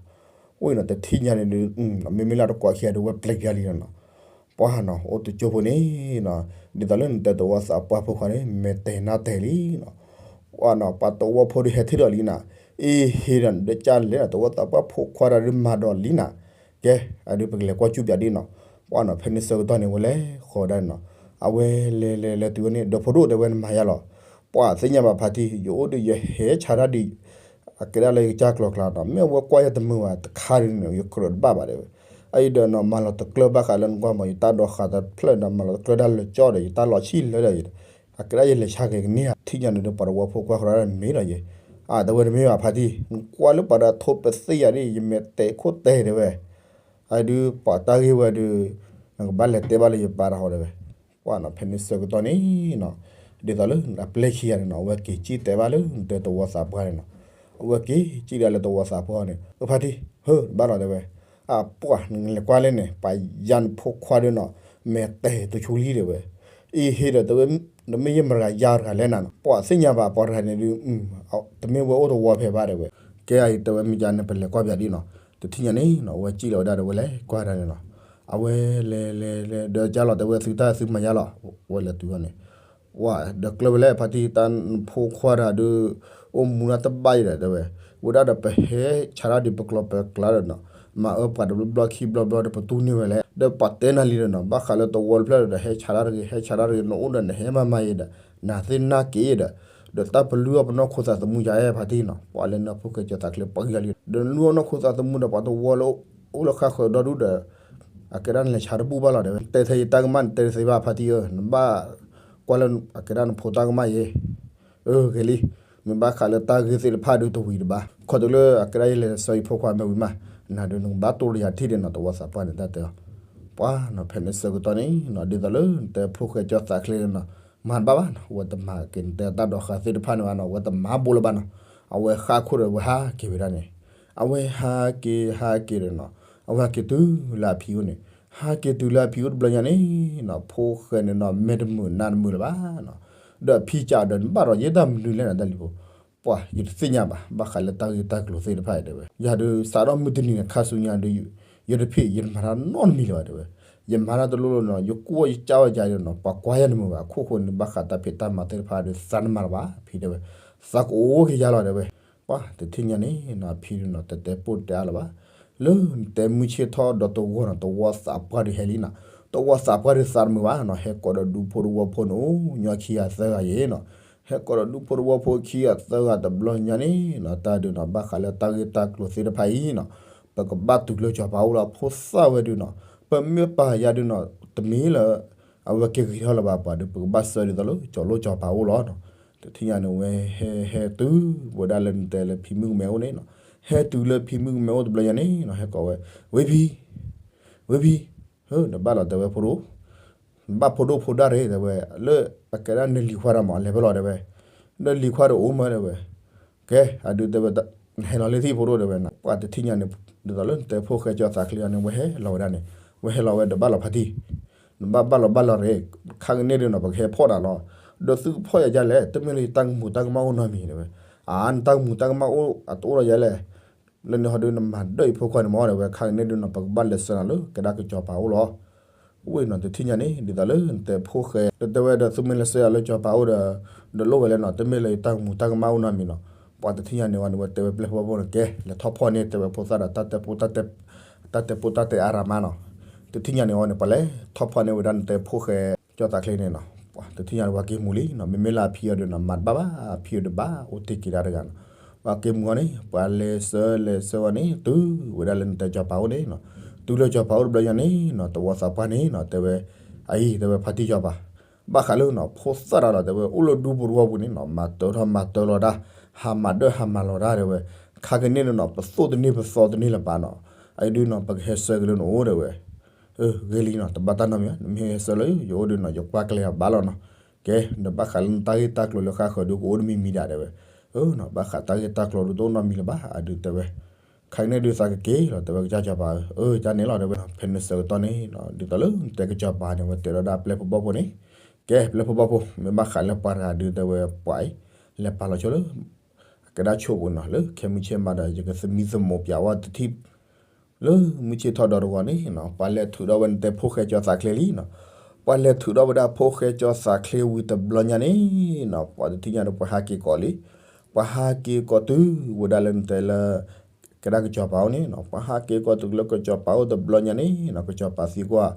အိၣ်နီၤ တထံၣ်ညါန့ၣ်ဒုး မ့မ့ၢ်လၢတကွၢ်ခံဂၤဒုး ဝဲပျဲၢ်ကလံနီၤ. ပှၤနီၤ အိၣ်တကၠိဖိန့ၣ်နီၤ ဒ်သိးလၢနတဲတဝီသးပှၢ်ဖိခွါန့ၣ် မဲာ်တဲာ်နါတဲာ်လံနီၤ. ပှၤနီၤ ပှၤတဝီဖိဒုးဟဲထံၣ်ဒီးလံနၤ, အ့ဟ့ဒီး နဒၣ်လဲၣ်နီၤ တဝီသးပှၢ်ဖိခွါဒီးဒုးမၤဒီးလံနၤ. ကဲ အဒုးပကလဲၤကွၢ်ကူၣ်ပၠးဒ်နီၤ. ပှၤနီၤ ဖဲန့ၣ်ဆၢကတီၢ်န့ၣ် ဝဲလဲၤဃီၤဝဲဒၣ်န့ၣ်နီၤ. အဝဲလဲၤလဲၤလဲၤတုၤဝဲန့ၣ် ဒီးဖိဒိၣ်တဲဝဲ နမၤယါလီၤ. ပှၤသ့ၣ်ညါဘၣ်ဖါတံၢ် ယအိၣ်ဒီးယဟဲဆါတၢ်ဒံး အကဲဒၣ်လၢယကစၢ်ကျီၤကျါနီၤ, မ့ၢ်အဝဲကွၢ်ယၤတမုာ်ဘၣ်တခါဒုးန့ၣ် ယကြၢးတဘၣ်ဘၣ်တဲဝဲ. အအံၤဒီးနီၤ မၤလီၤတကျၢၢ်ဘၣ်ဃးလၢနကွၢ်မး ယတၢ်ဒိးဃာ်တဖျၢၣ်ဒီး မၤလီၤတကျၢၢ်ဒၣ်လၢကၠီဒီး ယတၢ်လီၤဆံၣ်လၢဒီး အကဲဒၣ်ယလဲၤဆါက့ၤကန့ၢ်ဧါ, ထံၣ်ညါန့ၣ်ဒီး ပှၤတဝီဖိခွါဃီဒီးမ့ၢ်ဒီးယဲ, အတဲဝဲတမ့ၢ်ဘၣ်ဖါတံၢ် နကွၢ်လၢပှၤဒီးထိပသ့ၣ်ယၤဒ် ယမဲာ်တဲာ်ခိၣ်တဲာ်တဲဝဲ. အဒုးပှၤတၢ်ဂ့ၢ်ဝဲဒုး နကဘၣ်လဲၤတဲဘၣ်လၢယပၢ်တၢ်ဟီတဲဝဲ. ပှၤနီၤ ဖဲန့ၣ်ဆၢကတီၢ်န့ၣ်နီၤ ဒ်သိးလၢအပျဲၢ်ခံဂၤန့ၣ်နီၤ အဝဲက့ၤစံၣ်တဲဘၣ်လၢနတဲတဝီသးပှၢ်န့ၣ်နီၤ, အဝဲက့ၤစံၣ်ဒၣ်လၢတဝီသးပှၢ်န့ၣ် အဖါတံၢ် ဟၢ တဘၣ်လီၤတဲဝဲ. အပှၤ နလဲၤကွၢ်လဲၣ်န့ၣ် ပှၤယၤနဖိခွါဒုးနီၤ မဲာ်တဲာ်တဆူလံတဲဝဲ. အ့ဟ့ဒီး တဲဝဲ တမ့ၢ်ယမတဂၤယၤတဂၤလဲၣ်နၤနီၤ, ပှၤသ့ၣ်ညါဘၣ်ပှၤတဂၤန့ၣ်ဒုး တမ့ၢ်ဝဲအိၣ်တဝီဖဲဘၣ်တဲဝဲ. ကဲအံၤတဲဝဲမ့ၢ်ကန့ၣ် ပလဲၤကွၢ်ပၠးဒ်နီၤ. တထံၣ်ညါန့ၣ်နီၤ အဝဲစံၣ်လီၤဝဲဒၣ်ဒီးဝဲလဲၤကွၢ်ဒၣ်န့ၣ်နီၤ. အဝဲလဲၤလဲၤလဲၤ ဒီးကၢ်လီၤတဲဝဲ သုတၢ်သုမၤယါလီၤ. ဝဲလဲၤတုၤဝဲန့ၣ် ဝဲဒီးကျၢၢ်ဝဲလဲၣ် ဖါတံၢ် တၢ်နဖိခွါတဂၤဒုး အိၣ်မူဒၣ်တဘၣ်အံၤဒီးတဲဝဲ, ဝဲဒၣ်ဒီးပဟဲဆါတၢ်ဒ်ပကျီၤပကျါဒီးနီၤ, မၤအၢပှၤတဘျီဘျီခံဘျီဘျီဒီးပတူၢ်န့ၢ်ဝဲလဲၣ်, ဒီးပှၤတဲနၤလံဒီးနီၤ ဘၣ်ဃးလၢတဝီတဖျၢၣ်ဒီး ဟဲဆါတၢ်တဂ့ၤ ဟဲဆါတၢ်တဂ့ၤ နအိၣ်ဒီးနဟဲမၤမၤအံၤဒီး နသ့ၣ်နၢ်က့ၤဒီး ဒီးတၢ်ပလုၢ်အီၣ်ပနီၢ်ခိသးသမူယၤအဲၣ်ဖါတံၢ်နီၤ, ပှၤလၢနဖိၣ်ဃဲကၠီသးချ့ပှၤကလံၤလံ, ဒီးနလုၢ်အီၣ်နီၢ်ခိသးသမူဒီးပှၤတဝီလၢ အိၣ်လၢဃၣ်ဃၢၤဒီဒူၣ်ဒီး အကဲဒၣ်နလဲၤဆါတဘူၣ်ဘၣ်လီၤတဲဝဲ, တဲထဲယတၢ်ကမၣ်နတဲတသ့ဘၣ်ဖါတံၢ်ဧၢ, နဘၣ်ကွၢ်လၢအကဲဒၣ်နဖိတၢ်ကမၣ်ယဲ, အဂ့ၤလံ, မ့ၢ်ဘၣ်ဃးလၢတၢ်ဂ့ၢ်သ့ၣ်တဖၣ်ဒုးတဝံၤတဘၣ်, ခီတုၤလၢအကဲဒၣ်ယလဲၤဆှၢယဖိခွါမ့ၢ်ဝံၤမး, နၤဒုးနကဘၣ်တိၢ်တယၤထံၣ်ဒီးနီၤ တဝီသးပှၢ်န့ၣ်တၢ်တဲအီၤ, ပှၤနီၤ ဖဲန့ၣ်ဆၢကတီၢ်န့ၣ်နီၤ ဒ်သိးလၢနတဲဖိၣ်ဃဲကၠီသးချ့န့ၣ်နီၤ, မၤတဘၣ်ဘၣ်နီၤ, အဝဲတမၤက့ၤနတဲတၢ်ဒိးဃာ်သ့ၣ်တဖၣ်န့ၣ်ဘၣ်နီၤ, အဝဲတမၤဘိလၢၤဘၣ်နီၤ, အဝဲဃၣ်ခိၣ်ဒီးအဝဲဟးက့ၤဝဲဒၣ်န့ၣ်, အဝဲဟးက့ၤဟးက့ၤဒီးနီၤ, အဝဲဟးက့ၤတုၤလၢအဖံအိၣ်န့ၣ်, ဟးက့ၤတုၤလၢအဖံအိၣ်တဘျီညါန့ၣ်နီၤ, ဖိၣ်ဃဲန့ၣ်နီၤ မဲာ်တမုာ်နါတမုာ်လၢၤဘၣ်နီၤ, ဒီးအဖံကးဒီး နဘၣ်ဒီးယဲတၢ်မနုၤလဲၣ်နၤတၢ်လံၤဖိ, ပှၤ ယတသ့ၣ်ညါဘၣ်, ဘၣ်ဃးလၢတၢ်ဂ့ၢ်တၢ်ကျိၤသ့ၣ်တဖၣ်တဲဝဲ, ယၤဒုးစးထီၣ်မုၢ်တနံၤန့ၣ် ခါဆူညါဒုး ယတဖံး ယတမၤတၢ်နီတမံၤလၢၤဘၣ်တဲဝဲ, ယမၤတၢ်တလိၣ်လိၣ်နီၤ, ယကွၢ်ယကၢ်ဝဲယၤဒီးနီၤ ပှၤကွၢ်ယၤတမုာ်ဘၣ်, အခိၣ်ဃိန့ၣ် ဘၣ်ဃးတၢ်ဖံးတၢ်မၤသ့ၣ်တဖၣ်ဒီး သးနမၤလၢၤဘၣ် ဖံတဲဝဲ, သးကအိၣ်က့ၤယၤလီၤတဲဝဲ, ပှၤ တထံၣ်ညါန့ၣ်နီၤ အဖံဒုးနီၤ တတဲပိၢ်တဲအါလၢၤဘၣ်, လၢနတဲမုၢ်ဆ့ၣ်ထီၣ်ဒီးတဝီနီၤ တဝီသးပှၢ်ဒုးဟဲလံနီၤ, တဝီသးပှၢ်ဒုးသးတမုာ်ဘၣ်နီၤ, ဟဲကိးဒီးဒူဖိတဝီဖိန့ၣ် အိၣ်ညီခံဂၤသၢဂၤယဲနီၤ, ဟဲကိးဒီးဒူဖိတဝီဖိခံဂၤသၢဂၤတဘျီညါန့ၣ်နီၤ, တၢ်ဒုးနီၤ ဘၣ်ဃးလၢတၢ်ဂ့ၢ်တၢ်ကျိၤသ့ၣ်တဖၣ်အံၤနီၤ, ပကဘၣ်တုၤလၢစီၤပၤအိၣ်လီၤ, ဖိသၣ်ဝဲဒုးနီၤ, ပမ့ၢ်ပာ်ယၤဒုးနီၤ တမ့ၢ်လၢ အဝဲက့ၤဂ့ၤထီၣ်လၢၤဘၣ်ပှၤဒုး ပကဘၣ်ဆှၢဒ်သိးလၢ စီၤလိၣ်စီၤပၤအိၣ်လီၤနီၤ, တထံၣ်ညါန့ၣ်ဝဲဟဲဟဲတုၤ ဝဲဒၣ်လၢနတဲလၢဖံမုၣ်ကမဲအိၣ်န့ၣ်နီၤ, ဟဲတုၤလၢဖံမုၣ်ကမဲအိၣ်တဘျီညါန့ၣ်နီၤ ဟဲကိးဝဲ, ဝ့ၢ်ဖံ ဝ့ၢ်ဖံ, ဟၢ နဘၣ်လီၤတဲဝဲဖိဒိၣ်, နဘၣ်ဖိဒိၣ်ဖိဒါရ့ၣ်တဲဝဲ, လၢအကဲဒၣ်နလံၤခွါဒီးမး လဲၤဖဲလီၤတဲဝဲ, ဒီးလံၤခွါဒီးအိၣ်မးတဲဝဲ, ကဲ အဒုးတဲဝဲ နဟဲလီၤလၢသံၣ်ဖိဒိၣ်တဲဝဲနီၤ, ပှၤတထံၣ်ညါန့ၣ် ဒ်သိးလၢနတဲဖိၣ်ဃဲကၠီသးချ့အီၤန့ၣ် ဝဲဟဲလီၤဝဲဒၣ်န့ၣ်, ဝဲဟဲလီၤဝဲဒီးဘၣ်လီၤဖါတံၢ်, နဘၣ်ဘၣ်လီၤဘၣ်လီၤရ့ၣ်, ခါကန့ၣ်ဒုးနီၤ ပကဟဲဖီၣ်နၤလီၤ, ဒီးသုကဖီၣ်ယၤဒ်လဲၣ်, တမ့ၢ်လၢယတၢ်ကမူၤတၢ်ကမၣ်အိၣ်နီတမံၤတဲဝဲ, အါ နတၢ်ကမူၤတၢ်ကမၣ်အိၣ်အတအိၣ်လီၤယၤလဲၣ် လၢန့ၣ်ဟီဒုးနမၤဒၢၣ်အံၤဖိခွါန့ၣ်မ့ၢ်တဲဝဲ, ခါကန့ၣ်ဒုးနီၤ ပကဘၣ်လဲၤဆှၢနၤလၢကဒါကစီၤပၤအိၣ်လီၤ. ဝဲနီၤ တထံၣ်ညါန့ၣ် ဒ်သိးလၢနတဲဖိၣ်ဃဲ တတဲဝဲဒီး သုမ့ၢ်လဲၤဆှၢယၤလၢစီၤပၤအိၣ်ဒီး ဒီးလိၣ်ဝဲလဲၣ်နီၤ, တမ့ၢ်လၢယတၢ်ကမူၤတၢ်ကမၣ်အိၣ်နီတမံၤနီၤ. ပှၤတထံၣ်ညါန့ၣ်ဝဲန့ၣ် ဝဲတဲဝဲပျဲၢ်ဖိဘိန့ၣ် ကဲ လဲၤထီၣ်ဖီၣ်န့ၢ်တဲဝဲဖိသၣ်ဒီး တၢ်တဲပိၢ်တၢ်တဲအါရၤမးနီၤ. တထံၣ်ညါန့ၣ်ဝဲန့ၣ် ပှၤလဲၤထီၣ်ဖီၣ်န့ၢ်ဝဲဒၣ်နတဲဖိၣ်ဃဲ ကၠီသးချ့န့ၣ်နီၤ. တထံၣ်ညါန့ၣ် ပှၤက့ၤမူၤလံနီၤ, မ့မ့ၢ်လၢအဖံအီၤဒုးနီၤ မၤတဘၣ်ဘၣ်, အဖံအီၤဒုးဘၣ်အိၣ်တ့ၢ်က့ၤဒၣ်တဂၤနီၤ. ပှၤက့ၤမူၤအီၤန့ၣ် ပှၤလဲၤဆှၢလဲၤဆှၢဝဲန့ၣ် တုၤဝဲဒၣ်လၢနတဲစီၤပၤအိၣ်န့ၣ်နီၤ. တုၤလၢကစီၤပၤအိၣ်တဘျီညါန့ၣ်နီၤ သဝီသးပှၢ်န့ၣ်နီၤ တဲဝဲ, အအံၤ တဲဝဲ ဖါတံၢ်ကစီၤပၤ, ဘၣ်ဃးလၢနီၤ ဖိသၣ်တဂၤဒီး တဲဝဲ အိၣ်လၢဒူပူၤတဝီပူၤန့ၣ်နီၤ မၤတၢထီၣ်မၤတၢလီၤတၢ်, ဟးမၤဒၢဟးမၤလီၤတၢ် တဲဝဲ, ခါကန့ၣ်ဒီးနီၤ ပသိၣ်တန့ၢ်ပသီတန့ၢ်လၢၤဘၣ်နီၤ, အအံၤဒုးနီၤ ပကဟဲဆှၢက့ၤလၢနအိၣ် တဲဝဲ. ဂ့ၤလံနီၤ တဘၣ်တၢ်နီတမံၤ နမ့ၢ်ဟဲဆှၢလၢယအိၣ်ဒုးနီၤ ယကွၢ်ကျဲၤအီၤဘၣ်လီၤနီၤ. ကဲ ဒီးဘၣ်ဃးလၢနတၢ်ဂ့ၢ်တၢ်ကျိၤလၢဃၣ်ဃၢၤဒုး ကအိၣ်တမံၤမံၤဒၣ် တဲဝဲ. အၢနီၤ ဘၣ်ဃးတၢ်ဂ့ၢ်တၢ်ကျိၤဒုး တအိၣ်နီတမံၤလၢၤဘၣ် အဒုး တဲဝဲ. ခါကန့ၣ်ဒုးသးကက့ၤလီၤ တဲဝဲ ကစၢ်ကစီၤပၤဧၢ, အၢ ကန့ၣ်လီၤ တဲဝဲ. ဖဲန့ၣ်ဆၢကတီၢ်န့ၣ်နီၤ ဒ်သိးလၢနတဲကစီၤပၤန့ၣ် ဝဲတဲဒီးဒၣ်ပျဲၢ်ဖိဘီၣ်ဖိန့ၣ်, ကဲ ပျဲၢ်ဖိဘီၣ်ဖိ မ့ၢ်ဘၣ်ဃးလၢပှၤတဂၤဒုး တဲဝဲ ပှၤအံၤ လဲၤပာ်လီၤဆိလၢ ကဒါဆိပူၤနီၤ လၢခဲမုၢ်ဆ့ၣ်မးဒီး ယကသမံသမိးပၠးဝဲတထံၣ် လၢမုၢ်ဆ့ၣ်ထီၣ်ဒီးတဂီၤန့ၣ်နီၤ ပှၤလဲၤထုးထီၣ်ဝဲနတဲဖိၣ်ဃဲကၠီသးချ့လံနီၤ. ပှၤလဲၤထုးထီၣ်ဝဲဒၣ်ဖိၣ်ဃဲကၠီသးချ့ဝံၤတဘျီညါန့ၣ်နီၤ ပှၤတထံၣ်ညါဒီး ပှၤဟးက့ၤကိးလံ. ပှၤဟးက့ၤကိးတုၤဝဲဒၣ်လၢနတဲလၢ ကဒါကစီၤပၤအိၣ်န့ၣ်နီၤ ပှၤဟးက့ၤကိးတုၤလၢကစီၤပၤအိၣ်တဘျီညါန့ၣ်နီၤ ကစီၤပၤသံကွၢ်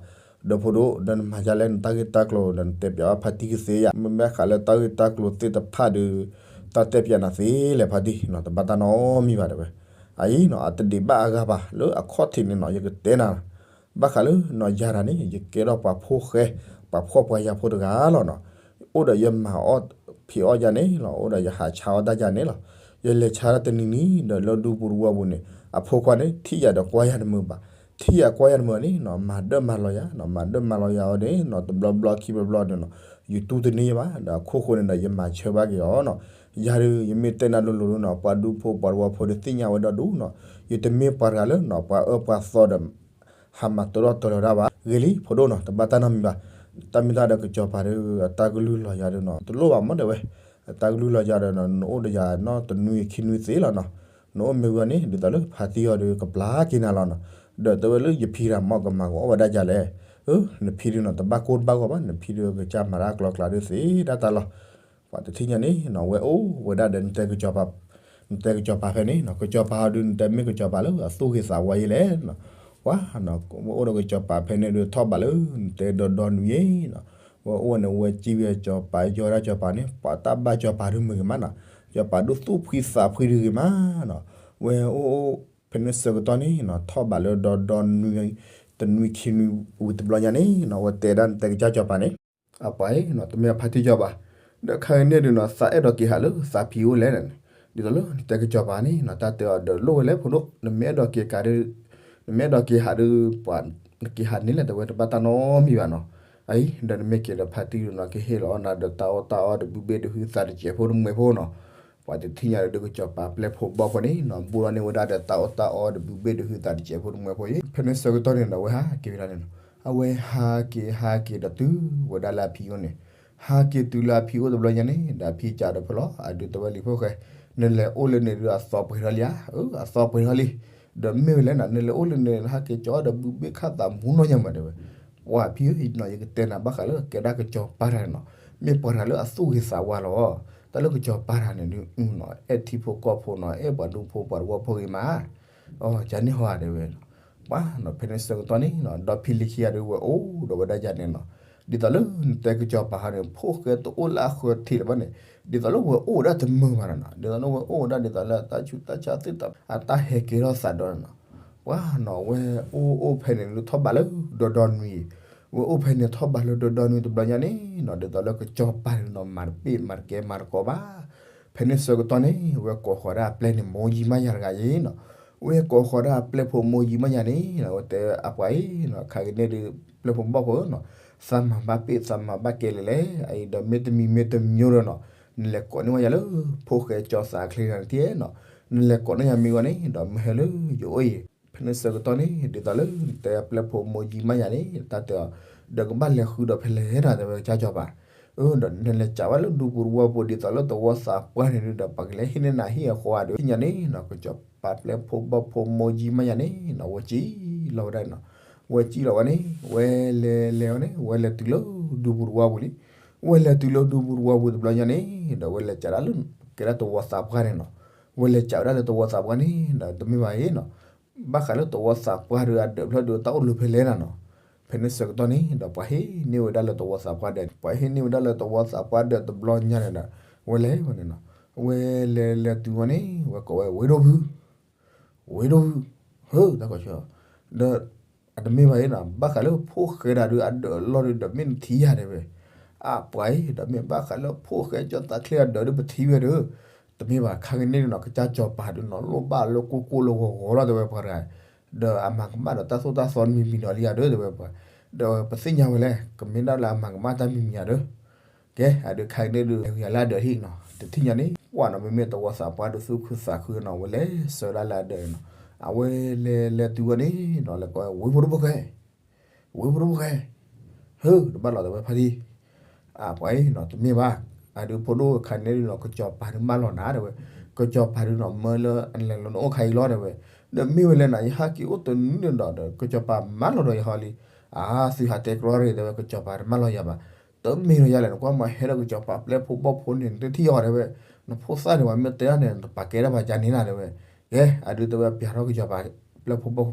ဒီးဖိဒိၣ် ဒီးနမၤဒ်လဲၣ် နတၢ်ဂ့ၢ်တၢ်ကျိၤဒီး နတဲပၠးဝဲဖါတံၢ်ကသ့ဧါ, မ့မ့ၢ်ဃးလၢတၢ်ဂ့ၢ်တၢ်ကျိၤသ့ၣ်တဖၣ်ဒီး တၢ်တဲပၠးနၤသ့လဲၣ်ဖါတံၢ်နီၤ တဘၣ်တၢ်နီတမံၤဘၣ် တဲဝဲ. အအံၤနီၤ အတဒံးဘၣ်အဂၤဘၣ် လၢအခီၣ်ထံးန့ၣ်နီၤ ယကတဲနၤ ဘၣ်ဃးလၢနီၤ ယၤတဂၤန့ၣ် ယကဲထီၣ်ပှၤဖိၣ်ဃဲ ပှၤဖှီၣ်ပှၤယာ်ဖိတဂၤလီၤနီၤ. အိၣ်ဒီးယမၤအီၣ်ဖံးအီၣ်ယၤန့ၣ်လီၤ အိၣ်ဒီးယဟးဆါအီၣ်တၢ်ယၤန့ၣ်လီၤ. ယလဲၤဆါတၢ်တနံၤနံၤဒီး လၢဒူပူၤတဝီပူၤန့ၣ် အဖိခွါန့ၣ် ထံၣ်ယၤဒီးကွၢ်ယၤတမုာ်ဘၣ်, ထံၣ်ယၤကွၢ်ယၤတမုာ်န့ၣ်နီၤ မၤဒၢမၤလီၤယၤနီၤ မၤဒၢမၤလီၤယၤအီၤန့ၣ်နီၤ တဘျီဘျီခံဘျီဘျီန့ၣ်နီၤ ယတူၢ်တန့ၢ်ယၤဘၣ် ဒီးအခိၣ်ဃိန့ၣ်ဒီး ယမၤဆၢဘၣ်က့ၤအီၤနီၤ. ယၤဒီး ယမ့ၢ်တဲနၤလိၤလိၤဒုးနီၤ ပှၤဒူဖိပှၤတဝီဖိဒီးသ့ၣ်ညါဝဲဒီဒူၣ်နီၤ. ယတမ့ၢ်ပှၤတဂၤလၢနီၤ ပှၤအၢပှၤသီဒီး ဟးမၤတၢထီၣ်တၢလီၤတၢ်ဘၣ်. ဂ့ၤလံ ဖိဒိၣ်နီၤ တဘၣ်တၢ်နီတမံၤဘၣ်. တၢ်မ့ၢ်တၢ်ဒီးကစီၤပၤဒီး အတၢ်ကလုၢ်လီၤယၤဒီးနီၤ တလိၣ်ဘၣ်မ့ၢ်တဲဝဲ, အတၢ်ကလုၢ်လီၤယၤဒီးနီၤ နအိၣ်ဒီးယၤနီတနွံခံနွံသ့လီၤနီၤ. နအိၣ်မ့ၢ်ဝံၤန့ၣ် ဒ်သိးလၢဖါတံၢ်အီၤဒီး ကပျၢ်က့ၤနၤလီၤနီၤ. ဒီးတဲဝဲလၢယဖံတဂၤမ့ၢ်ကမၤကအိၣ်ဝဲဒၣ်ယၤလဲၣ်. အၢ နဖံဒုးနီၤ တဘၣ်ကိၢ်တဘၣ်ဂီၤဘၣ် နဖံဒုးကစၢ်မၤတၢ်ကျီကျါဒုးသ့ဒၣ်တၢ်လီၤ. ပှၤတထံၣ်ညါန့ၣ်နီၤ ဝဲအိၣ်ဝဲဒၣ်ဒီး နတဲကစီၤပၤဖဲန့ၣ်နီၤ ကစီၤပၤအီၤဒုး နတဲမ့ၢ်ကစီၤပၤလၢအသူၣ်ဂ့ၤသးဝါယဲလဲၣ်နီၤ. ပှၤနီၤ ဝဲအိၣ်ဒီးကစီၤပၤဖဲန့ၣ်ဒုး ထီၣ်ဘးလၢနတဲဒီဒီနွံယဲနီၤ. ဝဲအိၣ်န့ၣ် ဝဲစံးဝဲကစီၤပၤ ယီၤဒၣ်ကစီၤပၤန့ၣ် ပှၤတၢ်ဘၣ်ကစီၤပၤဒုးမုာ်ဂ့ၤမးနီၤ. ကစီၤပၤဒုးသူၣ်ဖှံသးဖှံဒုးဂ့ၤမးနီၤ. ဝဲအိၣ်အိၣ်ဖဲန့ၣ်ဆၢကတီၢ်န့ၣ်နီၤ ထီၣ်ဘးလၢဒီဒီနွံ တနွံခံနွံဝံၤတဘျီညါန့ၣ်နီၤ ဝဲတဲဒၣ်နတဲကစၢ်ကစီၤပၤန့ၣ် အပှၤအံၤနီၤ တမ့ၢ်အဖါတံၢ်ကစီၤပၤ, ဒီးခါအံၤန့ၣ်ဒုးနီၤ သးအဲၣ်ဒိးက့ၤဟးလၢသးဖံအိၣ်လဲၣ်န့ၣ်, ဒ်သိးလၢနတဲကစီၤပၤန့ၣ်နီၤ တၢ်တဲအီၤဒီးလိၣ်ဝဲလဲၣ်ဖိဒိၣ် နမ့ၢ်အဲၣ်ဒိးက့ၤကးဒုး, နမ့ၢ်အဲၣ်ဒိးက့ၤဟးဒုး ပှၤနက့ၤဟးန့ၣ်လဲၣ် တဲဝဲတဘၣ်တၢ်နီတမံၤဘၣ်နီၤ. အအံၤ ဒီးနမ့ၢ်က့ၤဒီးဖါတံၢ်ဒုးနီၤ ကဟ့ၣ်လီၤအီၣ်နၤဒီးတၢ်အီၣ်တၢ်အီဒီးဘုဘ့ၣ်ဒီးဟုသးတစဲးဖိတမှဲၤဖိနီၤ. ပှၤတထံၣ်ညါဒီးကစီၤပၤပျဲၢ်ဖိဘီၣ်ဖိန့ၣ်နီၤ ဘူးလီၤန့ၢ်ဝဲဒၣ်ဒီးတၢ်အီၣ်တၢ်အီဒီးဘုဘ့ၣ်ဒီးဟုသးတစဲးဖိတမှဲၤဖိအံၤ ဖဲန့ၣ်ဆၢကတီၢ်န့ၣ်ဒီး အဝဲဟးက့ၤဝဲဒၣ်န့ၣ်နီၤ. အဝဲဟးက့ၤဟးက့ၤဒီးတုၤဝဲဒၣ်လၢအဖံအိၣ်န့ၣ်, ဟးက့ၤတုၤလၢအဖံအိၣ်တဘျီညါန့ၣ် ဒီးအဖံစံးဒီးဖဲလီၤ အဒုးတဲဝဲလံ ဖိၣ်ဃဲ, နလဲၤအိၣ်လၢန့ၣ်ဒုးအသီပှဲၤထီၣ်လံဧါ. အၢ အသီပှဲၤထီၣ်လံ. ဒီးမ့ၢ်ဝဲလဲၣ်နီၤ နလဲၤအိၣ်လၢန့ၣ် ဟးက့ၤကၠီဒီးဘုဘ့ၣ်ခးသးမူနီၢ်ညါမးတဲဝဲ. ပှၤဖံဧၢနီၤ ယကတဲနၤဘၣ်ဃးလၢကဲဒၣ်ကစီၤပၤတဂၤန့ၣ်နီၤ, မ့ၢ်ပှၤတဂၤလၢအသူၣ်ဂ့ၤသးဝါလီၤ. တၢ်လၢကစီၤပၤတဂၤန့ၣ်ဒုးနီၤ အဲၣ်ထံဖိကီၢ်ဖိနီၤ အဲၣ်ပှၤဒူဖိပှၤတဝီဖိဂ့ၤမး အီၤ ကန့ၣ်ဟီတဲဝဲ, ပှၤနီၤ ဖဲန့ၣ်ဆၢကတီၢ်န့ၣ်နီၤ ဒီဖံလံၤခံဂၤဒုးဝဲအိၣ်ဒီးဝဲဒၣ်ယၤန့ၣ်နီၤ, ဒ်သိးလၢနတဲကစီၤပၤဟီန့ၣ် ဖိၣ်ဃဲတအိၣ်လၢအဃၢၤထံးလၢၤဘၣ်န့ၣ်, ဒ်သိးလၢဝဲအိၣ်ဝဲဒၣ်တမုာ်ဘၣ်နီၤ, ဒ်သိးလၢဝဲအိၣ်ဝဲဒၣ်ဒ်သိးလၢတၢ်ဆူးတၢ်ဆါသ့ၣ်တဖၣ် အတၢ်ဟဲကဲထီၣ်သးဒီးနီၤ, ပှၤနီၤ ဝဲအိၣ်အိၣ်ဖဲန့ၣ်လၢထီၣ်ဘးလၢဒီဒီနွံ, ဝဲအိၣ်ဖဲန့ၣ်ထီၣ်ဘးလၢဒီဒီနွံတဘျီညါန့ၣ်နီၤ ဒ်သိးလၢကစီၤပၤန့ၣ်နီၤ မၤတပ့ၢ်မၤတကဲမၤတကိးဘၣ် ဖဲန့ၣ်ဆၢကတီၢ်န့ၣ် ဝဲကိးဃီၤဒၣ်အပျဲၢ်န့ၣ် မိၢ်ယံမါယၤတဂၤအံၤနီၤ, ဝဲကိးဃီၤဒၣ်အပျဲၢ်ဖိမိၢ်ယံမါယၤန့ၣ် ဝဲတဲအပှၤအံၤနီၤ ခါက့ၤန့ၢ်ဒုး ပျဲၢ်ဖိဘီၣ်ဖိနီၤ, သးမၤဘၣ်ပ့ၢ်သးမၤဘၣ်ကဲလဲၣ်လဲၣ် အအံၤဒီးမ့ၢ်တမံၤမ့ၢ်တမံၤဒီးနီၤ, နလဲၤကိးန့ၢ်ဝဲယၤလၢ ဖိၣ်ဃဲကၠီသးချ့ဂၤန့ၣ်တက့ၢ်နီၤ, နလဲၤကိးန့ၢ်ယၤမ့ၢ်ဂီၢ်န့ၣ် ဒီးမ့ၢ်ဟဲလၢယအိၣ်အံၤ ဖဲန့ၣ်ဆၢကတီၢ်န့ၣ် ဒ်သိးလၢနတဲအပျဲၢ်ဖိမိၢ်ယံမါယၤန့ၣ် တၢ်တဲအီၤ, ဒီးကဘၣ်လဲၤဃုဒီးဖဲလဲၣ်နီၤ တဲဝဲကစၢ်ကစီၤပၤ, အၢ ဒီးနလဲၤစးဝဲလၢဒူပူၤတဝီပူၤဒ်သိးလၢသဝီသးပှၢ်န့ၣ်ဒုးဒီး ပှၤကလဲၤဟ့ၣ်န့ၢ်နၤဟံၣ်အဃီဧါဒီး သ့ၣ်ညါန့ၣ်နီၤ ကစီၤပၤပျဲၢ်ဖိဘီၣ်ဖိမိၢ်ယံမါယၤန့ၣ်နီၤ ဝဲစံၣ်လီၤဝဲဒၣ်နီၤ, ဝဲစံၣ်လီၤဝဲန့ၣ် ဝဲလဲၤလဲၤဝဲန့ၣ် ဝဲလဲၤတုၤလၢဒူပူၤတဝီပူၤလံ, ဝဲလဲၤတုၤလၢဒူပူၤတဝီပူၤတဘျီညါန့ၣ် ဒီးဝဲလဲၤစးဒၣ်လၢ ကဲဒၣ်သဝီသးပှၢ်န့ၣ်နီၤ, ဝဲလဲၤစးဝဲဒၣ်လၢသဝီသးပှၢ်န့ၣ်ဒီး တမ့ၢ်ဘၣ်အံၤနီၤ ဘၣ်ဃးလၢသဝီသးပှၢ်ဒီးအဒၢးဖျၢၣ်ဒီးတၢ်အိၣ်လၢဖဲလဲၣ်နီၤနီၤ, ဖဲန့ၣ်ဆၢကတီၢ်န့ၣ်ဒီး ပှၤဟ့ၣ်န့ၢ်ဝဲဒၣ်လၢသဝီသးပှၢ်ဒီး ပှၤဟ့ၣ်န့ၢ်ဝဲဒၣ်လၢသဝီသးပှၢ်ဒီးတဘျီညါန့ၣ်ဒီး ဝဲလဲၤဝဲန့ၣ်နီၤ, ဝဲလဲၤလဲၤတုၤဝဲန့ၣ် ဝဲကိးဝဲ ဝ့ၢ်ဒိၣ်ဖု ဝ့ၢ်ဒိၣ်ဖု ဟၢ တၢ်ကိးဆၢ ဒီး တမ့ၢ်ဘၣ်အံၤနီၤ ဘၣ်ဃးလၢဖိၣ်ဃဲတၢ်ဒုးအဒၢးအလီၢ်ဒုး ဒီးမ့ၢ်နထံၣ်ယၤတဲဝဲ, အပှၤအံၤ ဒီးမ့ၢ်ဘၣ်ဃးလၢဖိၣ်ဃဲကၠီသးချ့အဒၢးဒုး ပထံၣ်ဝဲဒီး, တမ့ၢ်ဘၣ် ခါကန့ၣ်နီၤ ကစၢ်စီၤပၤဒုးနီၤ လိၣ်ဘၣ်လၢကိၢ်ကိၢ်လၢဂီၤဂီၤလီၤတဲဝဲပှၤတဂၤ, ဒီးအမၤကမၣ်ဒီးတၢ်သိၣ်တၢ်သီမံၤမံၤဒီးလံဧါဒီးတဲဝဲပှၤ, ဒီးပသ့ၣ်ညါဝဲလဲၣ် ကမ့ၢ်ဒၣ်လၢအမၤကမၣ်တၢ်မံၤမံၤဧါဒီး ကဲ အဒုးခါကန့ၣ်ဒုး လဲၤဝံၤယၤလၢအဒၢးဟံၣ်နီၤ တထံၣ်ညါန့ၣ် ပှၤနီၤ မ့မ့ၢ်သဝီသးပှၢ်ဒုးသူၣ်ခုသးခုနီၤ ဝဲလဲၤဆှၢဒၣ်လၢအဒၢးနီၤ, အဝဲလဲၤလဲၤတုၤဝဲန့ၣ်နီၤ လဲၤကိး ဝ့ၢ်ဖိဒိၣ်ဖိၣ်ဃဲ, ဝ့ၢ်ဖိဒိၣ်ဖိၣ်ဃဲ, ဟၢ တဘၣ်လီၤတဲဝဲဖါတံၢ်, အပှၤအံၤနီၤ တမ့ၢ်ဘၣ်, အဒုးဖိဒိၣ်ခါန့ၣ်ဒုးနီၤ ကစီၤပၤဒုးမၢလီၤနၤတဲဝဲ, ကစီၤပၤဒုးနီၤ မၢလၢအလဲၤလီၤနအိၣ်ခါအံၤလီၤတဲဝဲ, ဒီးမ့ၢ်ဝဲလဲၣ်နီၤ ယဟးက့ၤအိၣ်တနံၤန့ၣ်ဒီး ကစီၤပၤမၢလီၤဒီးယဟီလံ, အါ သုဟးတဲကြီရ့ၣ်တဲဝဲ ကစီၤပၤတမၢလီၤယၤဘၣ်, တမ့ၢ်လီၤယၤလဲၣ် နကွၢ်မၤဟဲဒီးကစီၤပၤပျဲၢ်ဖိဘီၣ်ဖိန့ၣ် နတထံၣ်အီၤတဲဝဲ, နဖိသၣ်န့ၣ် ပှၤမ့ၢ်တဲဒၣ်န့ၣ် နတပာ်ကဲဒၣ်ပှၤကါန့ၣ်နၤတဲဝဲ, ကဲ အဒုးတဲဝဲပျဲထီၣ်ကစီၤပၤ ပျဲၢ်ဖိဘီၣ်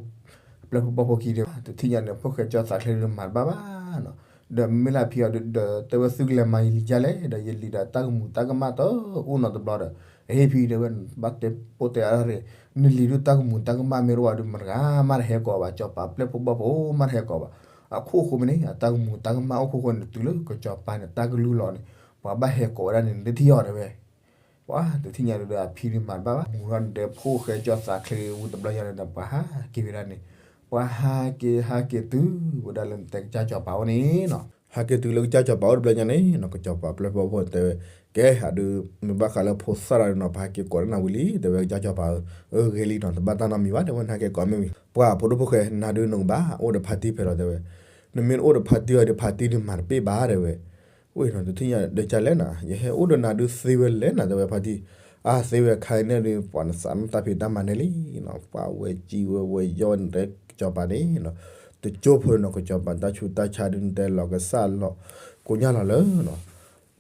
ပျဲၢ်ဖိဘီၣ်ဖိခံတဲဝဲ တထံၣ်ညါန့ၣ် ဖိၣ်ဃဲကၠီသးချ့ဒုးမၤတဘၣ်ဘၣ်နီၤ, ဒီးမ့ၢ်လၢအဖံအီၤဒုး ဒီးတဲဝဲသုကလဲၤမၤယလံၤဒ်လဲၣ် ဒီးယလံၤဒီးတၢ်ကမူၤတၢ်ကမၣ်တအိၣ်နီတဘျီဒီး, အဟ့ၣ်ဖံတဲဝဲ ဘၣ်တဲပိၢ်တဲအါရ့ၣ်, နလံၤဒုးတၢ်ကမူၤတၢ်ကမၣ်မ့ၢ်တအိၣ်ဘၣ်ဒုး မတဂၤမးတဟဲကိးဘၣ် ကစီၤပၤပျဲၢ်ဖိဘီၣ်ဖိမးတဟဲကိးဘၣ်, အခိၣ်ဃိမ့ၢ်န့ၣ် အတၢ်ကမူၤတၢ်ကမၣ်အိၣ်ခိၣ်ဃိန့ၣ် တုၤလၢကစီၤပၤန့ၣ် တၢ်ကလုၢ်လီၤန့ၣ် ပှၤဘၣ်ဟဲကိးဝဲဒၣ်န့ၣ် နတထံၣ်အီၤတဲဝဲ ပှၤတထံၣ်ညါဒုးဒီးအဖံဒုးမၤတဘၣ်ဘၣ် မူၤထီၣ်န့ၣ်တဲဖိၣ်ဃဲကၠီသးချ့ဝံၤတဘျီညါန့ၣ်ဒီး ပှၤဟးက့ၤဝဲဒၣ်န့ၣ်, ပှၤဟးက့ၤဟးက့ၤတုၤဝဲဒၣ်လၢနတဲကစၢ်စီၤပၤအိၣ်န့ၣ်နီၤ, ဟးက့ၤတုၤလၢကစၢ်စီၤပၤအိၣ်တဘျီညါန့ၣ်နီၤ ကစီၤပၤပျဲၢ်ဖိဘီၣ်ဖိတဲဝဲ, ကဲ အဒုး မ့ၢ်ဘၣ်ဃးလၢဖိသၣ်တၢ်ဒုးနီၤ ပဟးက့ၤကိးဒၣ်နၤဝံၤလံ တဲဝဲကစၢ်စီၤပၤဧၢ, အၢ ဂ့ၤလံနီၤ တဘၣ်တၢ်နီတမံၤဘၣ် တဲဝဲ နဟးက့ၤကိးမ့ၢ်ဝံၤ ပှၤဖိဒိၣ်ဖိၣ်ဃဲ နၤဒုးနကဘၣ်အိၣ်ဒီးဖါတံၢ်ဖဲလီၤတဲဝဲ, နမ့ၢ်အိၣ်ဒီးဖါတံၢ်အီၤဒီး ဖါတံၢ်ဒုးမၤတပ့ၢ်ဘၣ်တဲဝဲ ဝဲနီၤ တထံၣ်ညါဒီးကလဲၣ်နၤ ယဟဲအိၣ်ဒီးနၤဒုးသ့ဝဲလဲၣ်နၤတဲဝဲဖါတံၢ်, အါ သ့ဝဲခါအံၤန့ၣ်ဒုး ပှၤနသးနတၢ်ဖံးတၢ်မၤန့ၣ်လံနီၤ ပှၤဝဲကံဝဲဝဲယီၢ်ဝဲန့ၣ်တဲကစီၤပၤန့ၣ်, တကၠိဖိနီၤ ကစီၤပၤတၢ်ဆူးတၢ်ဆါဒုးနတဲလီၤကစၢ်လီၤ ကိညၢ်လီၤလၢနီၤ,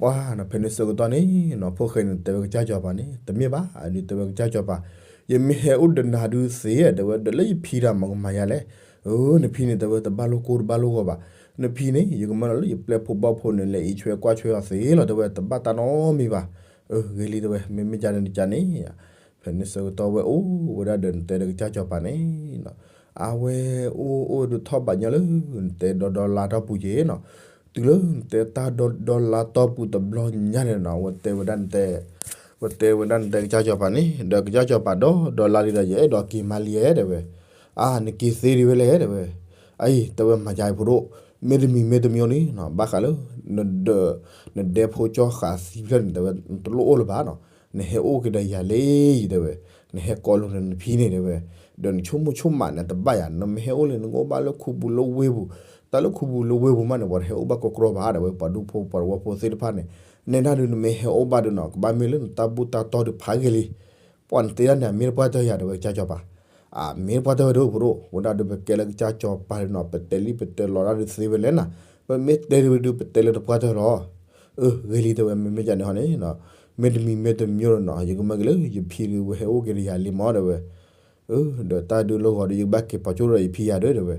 ပှၤနီၤ ဖဲန့ၣ်ဆၢကတီၢ်န့ၣ်နီၤ ဖိၣ်ဃဲန့ၣ်တဲဝဲကစၢ်စီၤပၤန့ၣ် တမ့ၢ်ဘၣ် အဒုးတဲဝဲကစၢ်စီၤပၤ, ယမ့ၢ်ဟဲအိၣ်ဒီးနၤဒုးသ့တဲဝဲ ဒီးလၢယဖံဒီးမၤကမၤယၤလဲၣ်, အၢ နဖံန့ၣ်တဲဝဲတဘၣ်လိၣ်ကိၢ်တဘၣ်လိၣ်ဂီၤဘၣ်, နဖံန့ၣ် ယကမၢလီၤလၢယပျဲၢ်ဖိဘီၣ်ဖိန့ၣ် လဲၤအံးဆွဲကွၢ်ဆွဲအီၤသ့လီၤတဲဝဲ တဘၣ်တၢ်နီတမံၤဘၣ်, အၢ ဂ့ၤလံတဲဝဲ မ့မ့ၢ်ကန့ၣ်ကန့ၣ် ဖဲန့ၣ်ဆၢကတီၢ်ဝဲအိၣ်ဝဲဒၣ်ဒီးနတဲဒီးကစၢ်စီၤပၤန့ၣ်နီၤ, အဝဲအိၣ်အိၣ်ဒုးထီၣ်ဘးညီလၢ နတဲဒီဒီလါတီၢ်ပူၤက့ၤနီၤ, တုၤလၢနတဲတၢ်ဒီဒီလါတီၢ်ပူၤတဘျီညါန့ၣ်နီၤ ဝဲတဲဝဲဒၣ်နတဲ ဝဲတဲဝဲဒၣ်နတဲကစၢ်စီၤပၤန့ၣ် ဒီးကစၢ်စီၤပၤဒီဒီလါလံဒီး ယအဲၣ်ဒိးက့ၤမၤလံဧါတဲဝဲ, အါ နက့ၤသ့ဒံးဝဲလဲၣ်တဲဝဲ, အအံၤ တဲဝဲမၤယၤအံၤဖိဒိၣ်, မ့တမံၤမ့တမံၤန့ၣ်နီၤ ဘၣ်ဃးလၢ နဒၢး နဒဲဖိကၠီဃာ်သံဖျၢၣ်န့ၣ် တဲဝဲ နတလိၣ်အိၣ်လၢၤဘၣ်နီၤ, နဟဲအိၣ်က့ၤဒီးယၤလံတဲဝဲ, နဟဲကိးလိာ်နဖံန့ၣ်တဲဝဲ, ဒီးနဆိကမိၣ်ဆိကမးန့ၣ် တဘၣ်ယၤ နမ့ၢ်ဟဲအိၣ်လၢ နကအိၣ်ဘၣ်လၢခူပူၤလၢဝ့ၢ်ပူၤ, တၢ်လၢခူပူၤလၢဝ့ၢ်ပူၤမးန့ၣ် ပှၤတဟဲအိၣ်ဘၣ်ကီကီဘၣ်တဲဝဲ ပှၤဒူဖိပှၤတဝီဖိသ့ၣ်တဖၣ်န့ၣ်, နဲဒၣ်ဒုးနမ့ၢ်ဟဲအိၣ်ဘၣ်ဒုးနီၤ ကဘၣ်မ့ၢ်လၢနတၢ်ဘူၣ်တၢ်တီဒုးဖးဂ့ၤလံ ပှၤနတဲဒၣ်န့ၣ် အမ့ၢ်တပှၢ်တၢၢ်ယၤတဲဝဲကစၢ်စီၤပၤ, အမ့ၢ်တပှၢ်တၢၢ်ဝဲဒၣ်ဖိဒိၣ်, ဝဲဒၣ်ဒုးပကဲလၢကစၢ်စီၤပၤဒုးနီၤ ပတဲလံပတဲလီၤဒၣ်ဒုးသ့ဝဲလဲၣ်နၤ, ပမ့ၢ်တဲဒုးဝဲဒုးပတဲလၢတပှၢ်တၢၢ်လီၤ, အၢ ဂ့ၤလံတဲဝဲ မ့မ့ၢ်ကန့ၣ်ဟီန့ၣ်, မ့တမံၤမ့တမံၤနီၤ ယကမၢက့ၤလၢယဖံဒုးဝဲဟဲအိၣ်က့ၤဒီးယၤလံမးတဲဝဲ အၢ ဒီးတၢ်ဒုးလၢဂီၤဒီး ယကဘၣ်က့ၤပိာ်ကၠိဒီးယဖံယၤဒီးတဲဝဲ,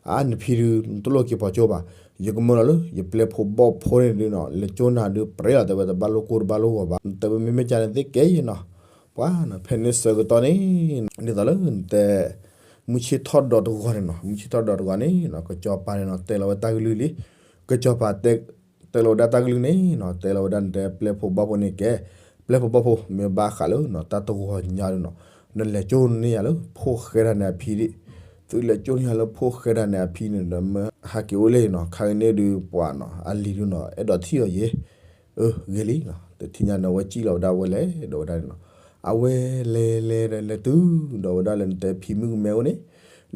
အါ နဖံဒုး နတလိၣ်က့ၤပိာ်ကၠိဘၣ်, ယကမၢလီၤလၢ ယပျဲၢ်ဖိဘီၣ်ဖိန့ၣ်ဒုးနီၤ လဲၤကၠိနၤဒုးပြဲလီၤတဲဝဲ တဘၣ်လိၣ်ကိၢ်တဘၣ်လိၣ်ဂီၤဘၣ် တဲဝဲမ့မ့ၢ်ကန့ၣ်သ့ကဲယဲနီၤ, ပှၤနီၤ ဖဲန့ၣ်ဆၢကတီၢ်န့ၣ် ဒ်သိးလၢနတဲ မုၢ်ဆ့ၣ်ထီၣ်ဒီးတဂီၤန့ၣ်နီၤ မုၢ်ဆ့ၣ်ထီၣ်ဒီးတဂီၤန့ၣ်နီၤ ကစီၤပၤန့ၣ်နီၤ တဲလီၤဝဲတၢ်ကလုၢ်လံ, ကစီၤပၤ တဲလီၤဝဲဒၣ်တၢ်ကလုၢ်န့ၣ်နီၤ တဲလီၤဝဲဒၣ်နတဲပျဲၢ်ဖိဘီၣ်ဖိန့ၣ်ကဲ, ပျဲၢ်ဖိဘီၣ်ဖိ မ့ၢ်ဘၣ်ဃးလၢနီၤ တၢ်တဂီၤညါဒုးနီၤ နလဲၤကၠိန့ၢ်ယၤလၢဖိၣ်ဃဲတၢ်န့ၣ်အဖံဒံး, သုလဲၤကၠိန့ၢ်ယၤလၢဖိၣ်ဃဲတၢ်န့ၣ်အဖံန့ၣ်ဒီး မ့ၢ်ဟးက့ၤအိၣ်လၢနီၤ ခါကန့ၣ်ဒုးပှၤနီၤ အလံၤဒုးနီၤ အဲၣ်ဒိးထံၣ်အီၤယဲ, အၢ ဂ့ၤလံနီၤ တထံၣ်ညါန့ၣ် အဝဲစံၣ်လီၤဝဲဒၣ်ဝဲလဲၣ်ဒီးဝဲဒၣ်န့ၣ်နီၤ, အဝဲလဲၤလဲၤလဲၤလဲၤတုၤဒီးဝဲဒၣ်လၢနတဲဖံမုၣ်ကမဲအိၣ်န့ၣ်,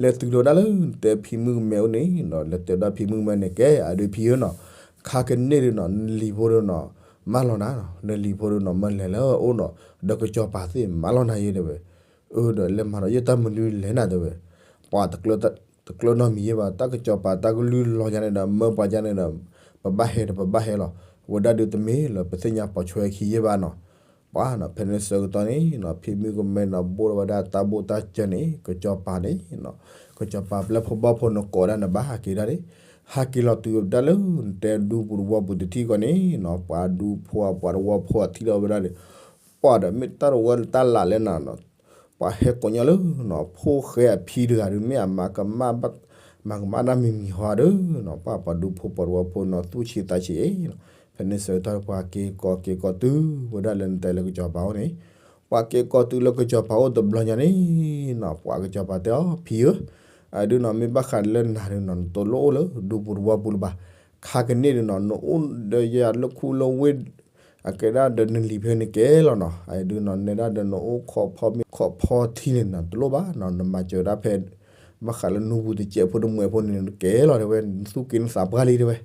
လဲၤတုၤဒီးဝဲဒၣ်လၢနတဲဖံမုၣ်ကမဲအိၣ်န့ၣ်နီၤ လဲၤတဲဒၣ်ဖံမုၣ်ကမဲန့ၣ် ကဲ အဒုးဖံဧၢနီၤ, ခါကန့ၣ်ဒုးနီၤ နလံၤဖိဒုးနီၤ မၢလီၤနၤနီၤ နလံၤဖိဒုးနီၤ မၢလဲၤလၢအအိၣ်နီၤ ဒီးကစီၤပၤသ့ၣ်မၢလီၤနၤယဲတဲဝဲ, အၢ ဒီးလဲၤမၤဒီးယတၢ်မနုၤလဲၣ်နၤတဲဝဲ, ပှၤ တကျၢနီတမံၤယဲဘၣ် တၢ်ကစီၤပၤတၢ်ကလုၢ်လီၤယါန့ၣ်ဒီး မၢပှၤယါန့ၣ်ဒီး ပဘၣ်ဟဲဒီးပဘၣ်ဟဲလီၤ, ဝဲဒၣ်ဒုးတမ့ၢ်လၢပသ့ၣ်ညါပိာ်ဆွဲခံယဲဘၣ်နီၤ, ပှၤနီၤ ဖဲန့ၣ်ဆၢကတီၢ်န့ၣ်နီၤ ဖံမုၣ်ကမဲနီၤ ဘိၣ်လီၤဝဲဒၣ်တၢ်ဘိၣ်တၢ်စၢၤန့ၣ် ကစီၤပၤန့ၣ်နီၤ, ကစီၤပၤပျဲၢ်ဖိဘီၣ်ဖိန့ၣ်ကိးဒၣ်န့ၣ် ဘၣ်ဟးက့ၤဒၣ်န့ၣ်, ဟးက့ၤလီၤတုၤဝဲဒၣ်လၢနတဲဒူပူၤတဝီပူၤတထံၣ်ဃီန့ၣ်နီၤ ပှၤဒူဖိပှၤတဝီဖိအထံၣ်လီၤဝဲဒၣ်န့ၣ်, ပှၤဒီးမ့ၢ်တၢ်တဝၢလၢတၢ်လးလဲၣ်နၤနီၤ, ပှၤဟဲကိးညီလၢနီၤ ဖိၣ်ဃဲအဖံတဂၤဒုး မ့ၢ်အမၤကမၣ်ဘၣ်, မၤကမၣ်တၢ်မံၤမံၤဟီဒီးနီၤ ပှၤပှၤဒူဖိပှၤတဝီဖိနီၤ သူၣ်ဆံးသးဆံးအံၤနီၤ, ဖဲန့ၣ်ဆၢကတီၢ်ပှၤက့ၤကိးက့ၤကိးတုၤဝဲဒၣ်လၢနတဲလၢကစီၤပၤအိၣ်န့ၣ်, ပှၤက့ၤကိးတုၤလၢကစီၤပၤအိၣ်တဘျီညါန့ၣ်နီၤ ပှၤကစီၤပၤတဲအီၤ ဖံဧၢ, အဒုးနီၤ မ့ၢ်ဘၣ်ဃးလၢနၤဒုးနီၤ နတလိၣ်အိၣ်လၢဒူပူၤတဝီပူၤလၢၤဘၣ်, ခါကန့ၣ်ဒုးနီၤ နအိၣ်ဒီးယၤလၢခူလၢဝ့ၢ် အကဲဒၣ်ဒီးနလံၤဖဲန့ၣ်ကဲလီၤနီၤ, အဒုးနီၤ နဲဒၣ်ဒီးနအိၣ်ခီဖီမ့ၢ်ခီဖီထံန့ၣ်နီၤ တလိၣ်ဘၣ်နီၤ နမၤစၢၤဒၣ်ဖဲ ဘၣ်ဃးလၢနူပူၤတစဲးဖိတမှဲးဖိန့ၣ်နကဲလီၤတဲဝဲ နသူၣ်က့နသးပှၢ်လံတဲဝဲ,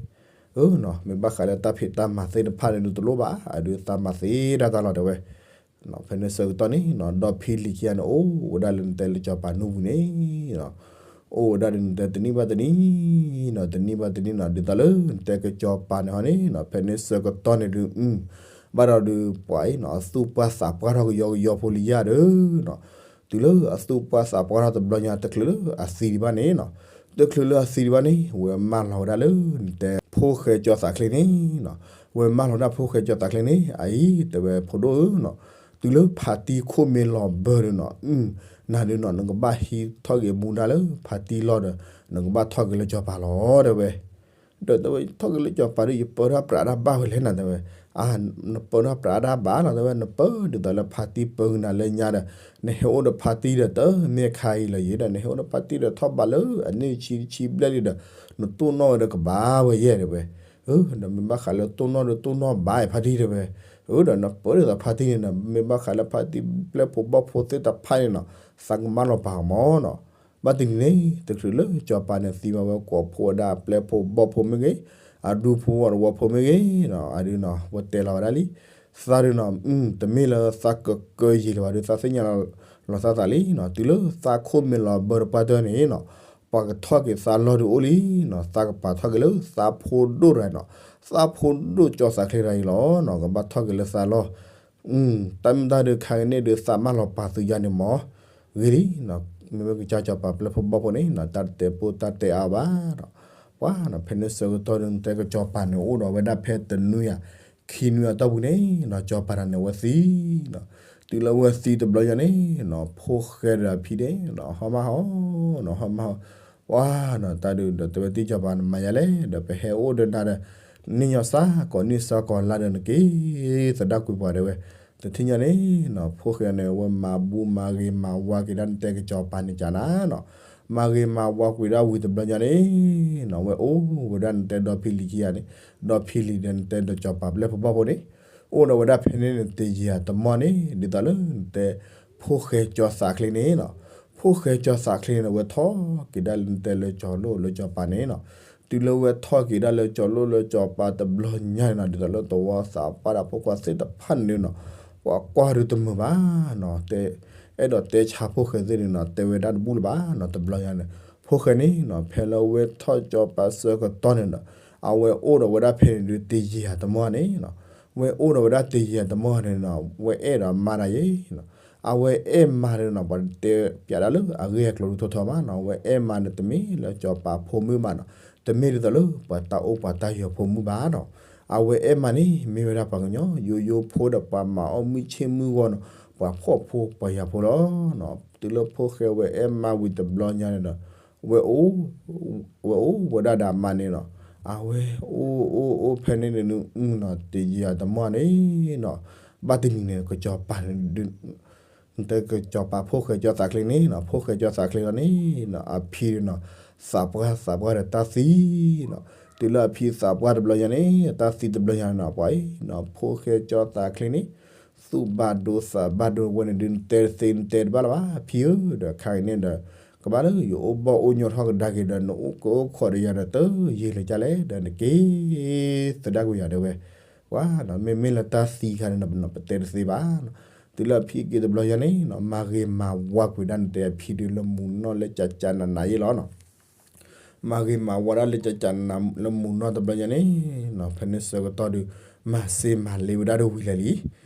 အနီၤ မ့ၢ်ဘၣ်ဃးလၢတၢ်ဖံးတၢ်မၤသ့ၣ်တဖၣ်န့ၣ်ဒုးတလိၣ်ဘၣ် အဒုးသးမၤသ့ဒၣ်တၢ်လီၤတဲဝဲ, ဖဲန့ၣ်ဆၢကတီၢ်န့ၣ်နီၤ ဒီဖံလံၤခံဂၤန့ၣ် အိၣ်ဝဲဒၣ်လၢနတဲလၢစီၤပၤနူပူၤန့ၣ်နီၤ အိၣ်ဝဲဒၣ်ဒီးနတဲတနံၣ်ဘၣ်တနံၣ်နီၤ တနံၣ်ဘၣ်တနံၣ်နီၤ ဒ်သိးလၢနတဲကစီၤပၤန့ၣ်ဟီန့ၣ်နီၤ ဖဲန့ၣ်ဆၢကတီၢ်န့ၣ်ဒုး ဘၣ်ဒီးဒုးပှၤအံၤနီၤ အသူၣ်ပှၢ်သးပှၢ်ထီၣ်ကယီကယီဖိလံယၤဒီးနီၤ, တုၤလၢအသူၣ်ပှၢ်သးပှၢ်ထီၣ်တဘျီညါတချုးလၢအသံဒံးဘၣ်န့ၣ်နီၤ, တချုးလၢအသံဒံးဘၣ်န့ၣ် ဝဲမၢလီၤဝဲဒၣ်လၢနတဲဖိၣ်ဃဲကၠီသးချ့န့ၣ်နီၤ, ဝဲမၢလီၤဒၣ်ဖိၣ်ဃဲကၠီသးချ့န့ၣ် အအံၤတဲဝဲဖိဒိၣ်ဧၢနီၤ, တုၤလၢဖါတံၢ်ခိၣ်မ့ၢ်လီၤဘၢဒီးနီၤ နၤဒုးနီၤ နကဘၣ်ဟံးထီၣ်က့ၤမူဒါလၢဖါတံၢ်လီၢ်ဒီး နကဘၣ်ထီၣ်က့ၤလၢစီၤပၤလီၤတဲဝဲ ဒီးတဲဝဲ ထီၣ်က့ၤလၢစီၤပၤဒီး ယပၢထီၣ်ပြးတၢ်ဘၣ်ဝဲလဲၣ်နၤတဲဝဲ, အါ နပၢထီၣ်ပြးတၢ်ဘၣ်လီၤတဲဝဲ နပၢဒ်သိးလၢဖါတံၢ်ပၢကနၤလၢညါဒီး နဟဲအိၣ်ဒီးဖါတံၢ်ဒီးတမ့ၢ်ခါအံၤလီၤယံၤဒီး နဟဲအိၣ်ဒီးဖါတံၢ်ဒီးထီၣ်ဘးလၢအနံၣ်ဆံဆံဘျဲၣ်လံဒီး နတိၢ်နီၣ်ဝဲဒီးကဘၣ်ဝဲယဲၢ်တဲဝဲ, ဒီးမ့ၢ်ဘၣ်ဃးလၢတိၢ်နီၣ်ဒီးတိၢ်နီၣ်ဘၣ်ဖါတံၢ်တဲဝဲ, ဒီးနပၢဒ်သိးဖါတံၢ်န့ၣ်ဒီး မ့ၢ်ဘၣ်ဃးလၢဖါတံၢ်ပျဲၢ်ဖိဘီၣ်ဖိသ့ၣ်တဖၣ်န့ၣ်နီၤ သးကမၣ်လီၤပာ်အီၤမၢ်နီၤ ဘၣ်တနံၤန့ၣ် တချုးလၢစီၤပၤန့ၣ်သံမးဝဲကိးဖှိၣ်ဝဲဒၣ်ပျဲၢ်ဖိဘီၣ်ဖိမ့ၢ်ဂ့ၤ, အဒူဖိအီၤတဝီဖိမ့ၢ်ဂ့ၤနီၤ အဒုးနီၤ ဝဲတဲလီၤဝဲဒၣ်လံ, သးဒုးနီၤ တမ့ၢ်လၢသးကကၢယံာ်လၢၤဘၣ်ဒီး သးသ့ၣ်ညါလီၤသးသးလံနီၤ တုၤလၢသးခိၣ်မ့ၢ်လီၤဘၢတပှၢ်တၢၢ်န့ၣ်နီၤ, ပှၤကထီၣ်က့ၤသးလီၢ်ဒုးအိၣ်လံနီၤ သးကပာ်ထီၣ်က့ၤလၢသးဖိဒိၣ်တဂၤနီၤ, သးဖိဒိၣ်ကၠီသးချ့တဂၤအံၤလီၤနီၤ ကဘၣ်ထီၣ်က့ၤလၢသးလီၢ် တၢ်မ့ၢ်တၢ်ဒုးခါကန့ၣ်ဒုးသးမၢလီၤပာ်သုယါန့ၣ်မၢ်, ဂ့ၤလံ, မ့မ့ၢ်ကစၢ်စီၤပၤပျဲၢ်ဖိဘီၣ်ဖိန့ၣ် တၢ်တတဲာ်ပိၢ်တၢ်တဲအါဘၣ်, ပှၤနီၤ ဖဲန့ၣ်ဆၢကတီၢ်ဒုးနတဲကစီၤပၤန့ၣ် အိၣ်ဒီးဝဲဒၣ်ဖဲတနွံယၤ ခံနွံအတီၢ်ပူၤန့ၣ်နီၤ စီၤပၤတဂၤန့ၣ် အဝဲသံနီၤ, တုၤလၢအဝဲသံတဘျီညါန့ၣ်နီၤ ဖိၣ်ဃဲဒီးအဖံန့ၣ်နီၤ ဟီၣ်မၢ်ဟီၣ်နီၤ ဟီၣ်မၢ်ဟီၣ်, ပှၤနီၤ တၢ်ဒုးဒီးတဲဝဲတံၢ်စီၤပၤနမၤယါလဲၣ် ဒီးပဟဲအိၣ်ဒီးနၤဒီး နံၣ်ညီစးကိးနံၣ်စးကိးလါဒီးနက့ၤသဒၣ်ကွံာ်ပှၤတဲဝဲ, တထံၣ်ညါန့ၣ်နီၤ ဖိၣ်ဃဲန့ၣ် အဝဲမၤဘူမၤဂ့ၤမၤဝါက့ၤဒၣ်နတဲကစီၤပၤန့ၣ်ကနၤနီၤ, မၤဂ့ၤမၤဝါကွံာ်ဒၣ်ဝံၤတဘျီညါန့ၣ်နီၤ အဝဲအိၣ်ဝဲဒၣ်နတဲဒီဖံလံၤခံဂၤန့ၣ်, ဒီဖံလံၤဒီးနတဲဒီးစီၤပၤပျဲၢ်ဖိဘီၣ်ဖိန့ၣ်, အိၣ်ဒီးဝဲဒၣ်ဖဲန့ၣ်န့ၣ် တယံာ်အတမီၢ်န့ၣ် ဒ်သိးလၢနတဲ ဖိၣ်ဃဲကၠီသးချ့န့ၣ်နီၤ, ဖိၣ်ဃဲကၠီသးချ့န့ၣ် အဝဲထီၣ်က့ၤဒၣ်လၢနတဲလၢစီၤလိၣ်လၢစီၤပၤန့ၣ်နီၤ, တုၤလၢဝဲထီၣ်က့ၤဒၣ်လၢစီၤလိၣ်လၢစီၤပၤတဘျီညါန့ၣ်နီၤ ဒ်သိးလၢသဝီသးပှၢ်ဒီးဖိခွါသ့ၣ်တဖၣ်န့ၣ်နီၤ, ပှၤကွၢ်ဒုးတမုာ်ဘၣ်နီၤ, အဲၣ်ဒိးတဲဆါဖိၣ်ဃဲသ့ၣ်န့ၣ်နီၤ တဲဝဲဒၣ်တဘူၣ်လၢၤဘၣ်နီၤ တဘျီညါန့ၣ်, ဖိၣ်ဃဲန့ၣ်နီၤ ဖဲလၢဝဲထီၣ်စီၤပၤဆၢကတီၢ်န့ၣ်ဒီး အဝဲအိၣ်ဒီးဝဲဒၣ်ဖဲန့ၣ်ဒုးတယံာ်အတမီၢ်န့ၣ်နီၤ, ဝဲအိၣ်ဒီးဝဲဒၣ်တယံာ်အတမီၢ်န့ၣ်နီၤ, ဝဲအဲၣ်ဒီးအမါဒၣ်ယဲနီၤ, အဝဲအဲၣ်မါန့ၣ်နီၤ ပှၤတဲပၠးဒၣ်လၢအဂ့ၢ်အကျိၤဒုးထီထီမးနီၤ, ဝဲအဲၣ်မါန့ၣ်တမ့ၢ်လၢစီၤပၤဖိမုၣ်ဘၣ်နီၤ, တမ့ၢ်ဒ်သိးလၢပှၤတၢ်အိၣ်ပှၤတၢ်ယီၤဖိမုၣ်ဘၣ်နီၤ, အဝဲအဲၣ်မါန့ၣ် မ့ၢ်ဝဲဒၣ်ပှၤကညီယိယိဖိဒီးပှၤမၤအီၣ်မုၢ်ဆ့ၣ်မုၢ်ဂီၤနီၤ, ပှၤဖှီၣ်ဖိပှၤယာ်ဖိလီၤနီၤ, တုၤလၢဖိၣ်ဃဲဝဲအဲၣ်မါဝံၤတဘျီညါန့ၣ်ဒီး ဝဲအိၣ် ဝဲအိၣ်ဝဲဒၣ်ဒီးအမါန့ၣ်နီၤ, အဝဲအိၣ်အိၣ်အိၣ်ဖဲန့ၣ်န့ၣ် နအုၣ်နီၤ တယံာ်အတမီၢ်န့ၣ်နီၤ, ဘၣ်တနံၤန့ၣ် ကစီၤပၤန့ၣ် နတဲကစီၤပၤဖိၣ်ဃဲကၠီသးချ့န့ၣ်နီၤ, ဖိၣ်ဃဲကၠီသးချ့လီၤန့ၣ်နီၤ အဖံန့ၣ်နီၤ သးပှၢ်သးပှၢ်ဒီးတၢ်သံနီၤ, တုၤလၢအဖံသးပှၢ်တဘျီညါန့ၣ် တၢ်သံတဘျီညါန့ၣ်နီၤ ပှၤအံၤနီၤ ဖိၣ်ဃဲကၠီသးချ့န့ၣ် သူၣ်ဘၣ်ဒိသးဘၣ်ဒိဝဲန့ၣ်ဒုး နတဲတသ့နတဲတဘၣ်လၢၤဘၣ် ဖံဧၢ, ဒီးခါအံၤန့ၣ်ဒီး ကဘၣ်လၢယအိၣ်ဘီၣ်အိၣ်ညီထီၣ်ကဒါက့ၤဒီး နအိၣ်ကအိၣ်ခိးဒီးယၤဒီး တယံာ်လၢၤကလဲၣ် ဒီးနက့ၤသဒၣ်ကွံာ်ယၤတဲဝဲ, ပှၤနီၤ မ့မ့ၢ်လၢတၢ်သံခါန့ၣ်နီၤ ပတဲတသ့ဘၣ်နီၤ, တုၤလၢအဖံက့ၤတဘျီညါန့ၣ်နီၤ မၤဂ့ၤမၤဝါကွံာ်ဒၣ်နတဲအဖံဒုးလၢမူနီၢ်လၢကကနးနးယဲလီၤနီၤ မၤဂ့ၤမၤဝါဒၣ်လၢကကနးနးလၢမူနီၢ်တဘျီညါန့ၣ်နီၤ ဖဲန့ၣ်ဆၢကတီၢ်ဒုး မၤစ့မၤလ့ဝဲဒၣ်ဒီးဝံၤလၢာ်လံ,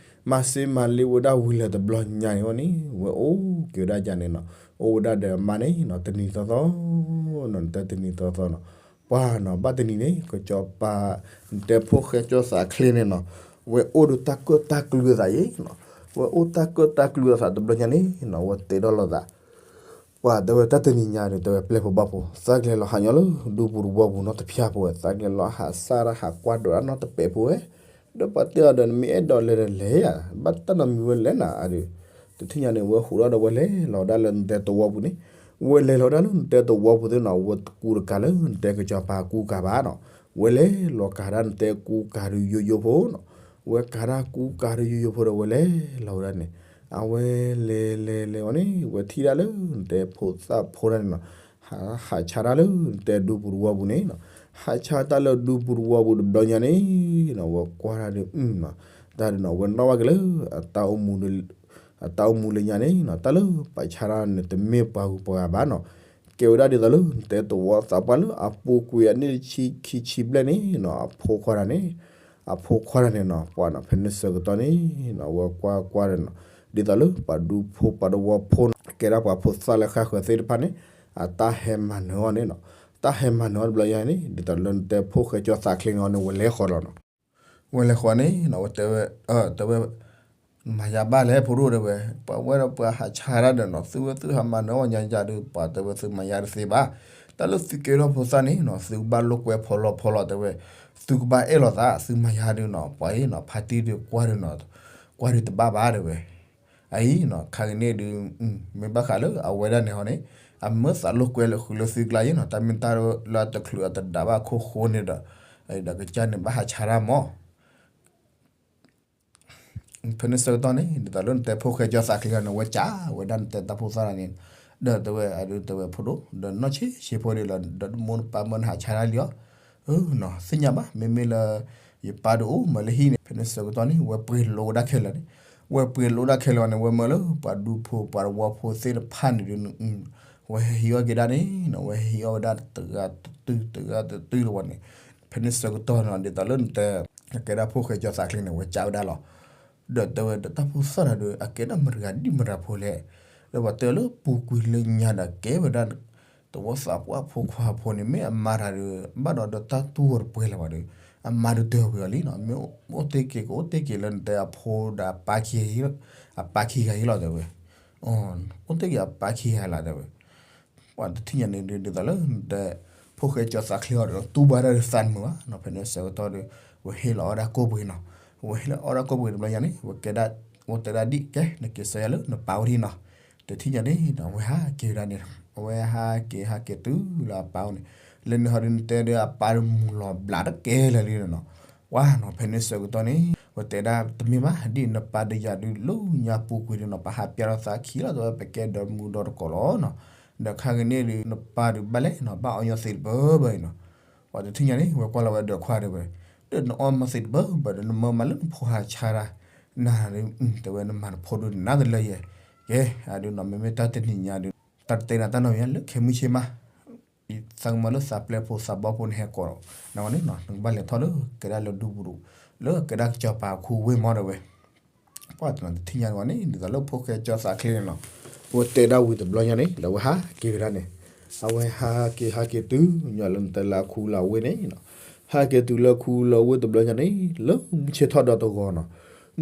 မၤစ့မၤလ့ဝဲဒၣ်ဝံၤလၢာ်တဘျီညါန့ၣ်ဝဲန့ၣ် ဝဲအိၣ်က့ၤဝဲဒၣ်ယၤန့ၣ်နီၤ, အိၣ်ဝဲဒၣ်ဒီးအမါန့ၣ်နီၤ တနံၤသီသီနီၤ နတဲတနံၤသီသီနီၤ, ပှၤနီၤ ဘၣ်တနံၤန့ၣ် ကစီၤပၤ နတဲဖိၣ်ဃဲကၠီသးချ့န့ၣ်နီၤ ဝဲအိၣ်ဒီးတၢ်ကၢၣ်တၢ်ကျုအသးယဲနီၤ, ဝဲအိၣ်တၢ်ကၢၣ်တၢ်ကျုအသးတဘျီညါန့ၣ်နီၤ ဝဲတဲဒီးလိာ်သး ပှၤတဲဝဲတၢ်တနံၤညါဒီး တဲဝဲပျဲၢ်ဖိဘီၣ်ဖိ သးကလဲၤလီၤဟးညီလၢဒူပူၤတဝီပူၤနီတဖၣ်ဖိဝဲ, သးကလဲၤလီၤဟးစၢ်တၢ်ဟးကွၢ်ဒိးတၢ်နီတပဲာ်ဖိဝဲ, ဒီးပှၤတဲအီၤဒီးနမ့ၢ်အဲၣ်ဒိးလဲၤဒီးလဲၤဧါ, ဘၣ်တၢ်နီတမံၤဝဲလဲၤနၤဒီး, တထံၣ်ညါန့ၣ် ဝဲဟူးထီၣ်ဒီးဝဲလဲၤလီၤဒၣ်လၢနတဲတဝီပူၤန့ၣ်, ဝဲလဲၤလီၤဒၣ်လၢနတဲတဝီပူၤသ့ၣ်နီၤ, ဝဲကူတကးလၢနတဲကစီၤပၤကူကၤဘၣ်နီၤ, ဝဲလဲၤလီၤကၤဒၣ်နတဲကူကၤဒုးယိယိဖိနီၤ, ဝဲကၤဒၣ်ကူကၤဒုးယိယိဖိဒီးဝဲလဲၤလီၤဝဲဒၣ်န့ၣ်, အဝဲလဲၤလဲၤလဲၤဝဲန့ၣ် ဝဲထံၣ်ဒၣ်လၢနတဲဖိသၣ်ဖိဒၣ်န့ၣ်နီၤ, ဟးဆါတၢ်လၢနတဲဒူပူၤတဝီပူၤန့ၣ်နီၤ, ဟးဆါတၢ်လၢဒူပူၤတဝီပူၤတဘျီညါန့ၣ်နီၤ, ဝဲကွၢ်တၢ်ဒီး နီၤ, တၢ်ဒီးနီၤ ဝဲနီၣ်ဘၣ်က့ၤလၢ အတၢ်အိၣ်မူလၢညါန့ၣ်နီၤ, တၢ်လၢပာ်ဆါတၢ်န့ၣ် တမ့ၢ်ပှၤဂုၤပှၤဂၤဘၣ်နီၤ, ကဲဝဲဒၣ်ဒ်သိးလၢနတဲသဝီသးပှၢ်လၢအပူၤကွံာ်အနံၣ်တဆံခံဆံဘျဲၣ်န့ၣ်နီၤ, အဖိခွါတၢ်န့ၣ်, အဖိခွါတၢ်န့ၣ်နီၤ, ပှၤနီၤ ဖဲန့ၣ်ဆၢကတီၢ်န့ၣ်နီၤ, ဝဲကွၢ်ကွၢ်ဒီးနီၤ, ဒ်သိးလၢပှၤဒူဖိပှၤတဝီဖိနီၤ ကဲဒၣ်ပှၤဖိသၣ်လၢဃၣ်ဃၢၤသ့ၣ်တဖၣ်န့ၣ်, အတၢ်ဟဲမၤနၢၤအီၤန့ၣ်နီၤ, တၢ်ဟဲမၤနၢၤအီၤတဘျီညါန့ၣ် ဒ်သိးလၢနတဲဖိၣ်ဃဲကၠီသးချ့န့ၣ်အီၤန့ၣ် ဝဲလဲၤဃီၤလီၤနီၤ, ဝဲလဲၤဃီၤန့ၣ်နီၤ, ဝဲတဲဝဲ, တဲဝဲ မၤယၤဘၣ်လဲၣ်ဖိဒိၣ်တဲဝဲ, ပှၤဝဲဒီးပှၤဟးဆါတၢ်ဒီးနီၤ, သုဝဲသုဟးမၤနၢၤအီၣ်ညါယၤဒီး ပှၤတဲဝဲသုမၤယၤတသ့ဘၣ်, တၢ်လၢသုကဲထီၣ်ဖိသၣ်န့ၣ်နီၤ သုကဘၣ်လိာ်ကွဲဖီလီၤဖီလီၤတဲဝဲ, သုကဘၣ်အဲၣ်လိာ်သး သုမၤယၤဒုးနီၤ, ပှၤအံၤနီၤ ဖါတံၢ်ဒုးကွၢ်ဒုးနီၤ, ကွၢ်ဒုးတဘၣ်ဘၣ်တဲဝဲ, အအံၤနီၤ ခါကန့ၣ်ဒုး, မ့ၢ်ဘၣ်ဃးလၢအဝဲဒၣ်န့ၣ်ဟီန့ၣ်, အမၢသးလိာ်ကွဲလၢဃုာ်လၢသုကျါယဲနီၤ, တၢ်မ့ၢ်တၢ်လၢအတချုးအတဒၣ်ဘၣ်ခိၣ်ဃိန့ၣ်ဒီး, ဒီးကစၢ်န့ၣ်ဘၣ်ဟးဆါတၢ်မး ဖဲန့ၣ်ဆၢကတီၢ်န့ၣ် ဒ်သိးလၢနတဲဖိၣ်ဃဲကၠီသးချ့လီၤန့ၣ် ဝဲကးဝဲဒၣ်နတဲတၢ်ဖိသၣ်န့ၣ်, ဒီးတဲဝဲအဒုးတဲဝဲဖိဒိၣ် ဒီးနီၢ်ဆံးဆံးဖိဒ်လီၤ ဒီးမိၢ်ပၢ်မၢနဟးဆါတၢ်လံအီၤ, သ့ၣ်ညါဘၣ် မ့မ့ၢ်လၢ ယပၢ်ဒုးအိၣ်မးလၢဟံၣ်န့ၣ် ဖဲန့ၣ်ဆၢကတီၢ်န့ၣ် ဝဲပှ့ၤလိဒၣ်ခဲလၢာ်န့ၣ်, ဝဲပှ့ၤလိဒၣ်ခဲလၢာ်န့ၣ် ဝဲမၢလၢပှၤဒူဖိပှၤတဝီဖိသ့ၣ်တဖၣ်န့ၣ်ဒုး, ဝဲဟဲဟံးအီၣ်က့ၤဒၣ်န့ၣ်နီၤ, ဝဲဟဲဟံးအီၣ်ဝဲဒၣ်တဂၤတတုၤ တဂၤတတုၤလၢၤဝဲန့ၣ်, ဖဲန့ၣ်ဆၢကတီၢ်နီၤ ဒ်သိးလၢနတဲ ကဲဒၣ်ဖိၣ်ဃဲကၠီသးချ့န့ၣ် ဝဲကးဝဲဒၣ်လီၤ. ဒီးတဲဝဲဒီးတၢ်ဖိသၣ်တၢ်ဒီး အကဲဒၣ်မတၤဂၤဒ်မတၤဖိလဲၣ်, ဒီးပှၤတဲလၢပူၤကွံာ်လၢညါဒီးကဲဝဲဒၣ် သဝီသးပှၢ်ဖိခွါဖိန့ၣ် မ့ၢ်အမၤတၢ်ဒီး ဘၣ်ဒီးဒီးတၢ်တူၢ်တပှဲၤလၢၤဘၣ်ဒီး အမၤဒုးတၢ်ဝံၤအီၤလံနီၤ, မ့ၢ်အိၣ်တ့ၢ်က့ၤကအိၣ်တ့ၢ်က့ၤလၢနတဲအဖိဒီးအပၢ်ခံဂၤအံၤ, အပၢ်ခံဂၤအံၤလီၤတဲဝဲ, အိၣ်တ့ၢ်က့ၤအပၢ်ခံဂၤလီၤတဲဝဲ ပှၤတထံၣ်ညါန့ၣ်ဒုး ဒ်သိးလၢနတဲ ဖိၣ်ဃဲကၠီသးချ့အီၤဒီး တူၢ်ဘၣ်တၢ်ဒီးသးတမုာ်ဘၣ်နီၤ, ဖဲန့ၣ်ဆၢကတီၢ်ဒီး ဝဲဟ့ၣ်လီၤအီၣ်ဒၣ်ကိၣ်ပှ့ၤနီၤ, ဝဲဟ့ၣ်လီၤအီၣ်ဒၣ်ကိၣ်ပှ့ၤတဘျီညါန့ၣ် ဝဲကဲဒၣ် ဝဲတဲဒၣ်ဒ်ကဲ နက့ၤစၢၤယၤလၢနပၢ်ဝဲဒၣ်နီၤ, တထံၣ်ညါန့ၣ် အဝဲဟးက့ၤဝဲဒၣ်န့ၣ်, အဝဲဟးက့ၤဟးက့ၤတုၤလၢအပၢ်အိၣ်န့ၣ်, လၢန့ၣ်ဟီဒုးနတဲဒီးအပၢ်ဒီးမူၤလီၤဘျးတကဲလၢာ်လံနီၤ, ပှၤနီၤ ဖဲန့ၣ်ဆၢကတီၢ်န့ၣ် ဝဲတဲဒၣ်တမ့ၢ်ဘၣ် ဒ်နပၢ်ဒီးယၤဒုးလၢညါပူၤကွံာ်ဒုးနီၤ ပဟးပျၢ်ထီၣ်သးခံလီၤတဲဝဲ ပကဲဒီးမူၤဒီးတကိးလီၤနီၤ, ဒီးခါကန့ၣ်ဒုး နပၢ်ဒုးဘၣ်လဲၣ်နီၤ ဘၣ်အီၣ်ညီသ့ၣ်တဘၣ်ဘၣ်အံၤနီၤ, ပှၤတထံၣ်ညါန့ၣ် ဝဲကွၢ်လီၤဝဲဒီးခွါတဲဝဲ, ဒီးနအီၣ်မၤသ့ၣ်တဘၣ်ဘၣ်ဒီး နမၢမၤလၢနဖိဟးဆါတၢ် နၤဒုး တဲဝဲနမၤနဖိဒုးနၤတလၢယဲ, ကဲ အဒုးနီၤ မ့မ့ၢ်တၢ်တနံၤညါဒုး တၢ်တတဲနၤတၢ်နီတမံၤလၢခဲမုၢ်ဆ့ၣ်မး သးကမၢလၢသးပျဲၢ်ဖိသးဘီဖိန့ၣ်ဟဲကိး, နဝဲန့ၣ်နီၤ နကဘၣ်လဲၤထီၣ်လၢကဲဒၣ်လၢဒူပူၤဒူၣ် လၢကဲဒၣ်ကစီၤပၤခူဝ့ၢ်မီၤတဲဝဲ, ပှၤတနီၤတထံၣ်ညါန့ၣ် ဒ်သိးလၢဖိၣ်ဃဲကၠီသးချ့န့ၣ်နီၤ, ဝဲတဲဒၣ်ဝံၤတဘျီညါန့ၣ် ဒီးဝဲဟးက့ၤဝဲဒၣ်န့ၣ်, အဝဲဟးက့ၤဟးက့ၤတုၤညီလၢနတဲလၢအခူလၢအဝ့ၢ်န့ၣ်နီၤ, ဟဲက့ၤတုၤလၢခူလၢအဝ့ၢ်တဘျီညါန့ၣ် လၢမုၢ်ဆ့ၣ်ထီၣ်ဒီးတဂီၤနီၤ,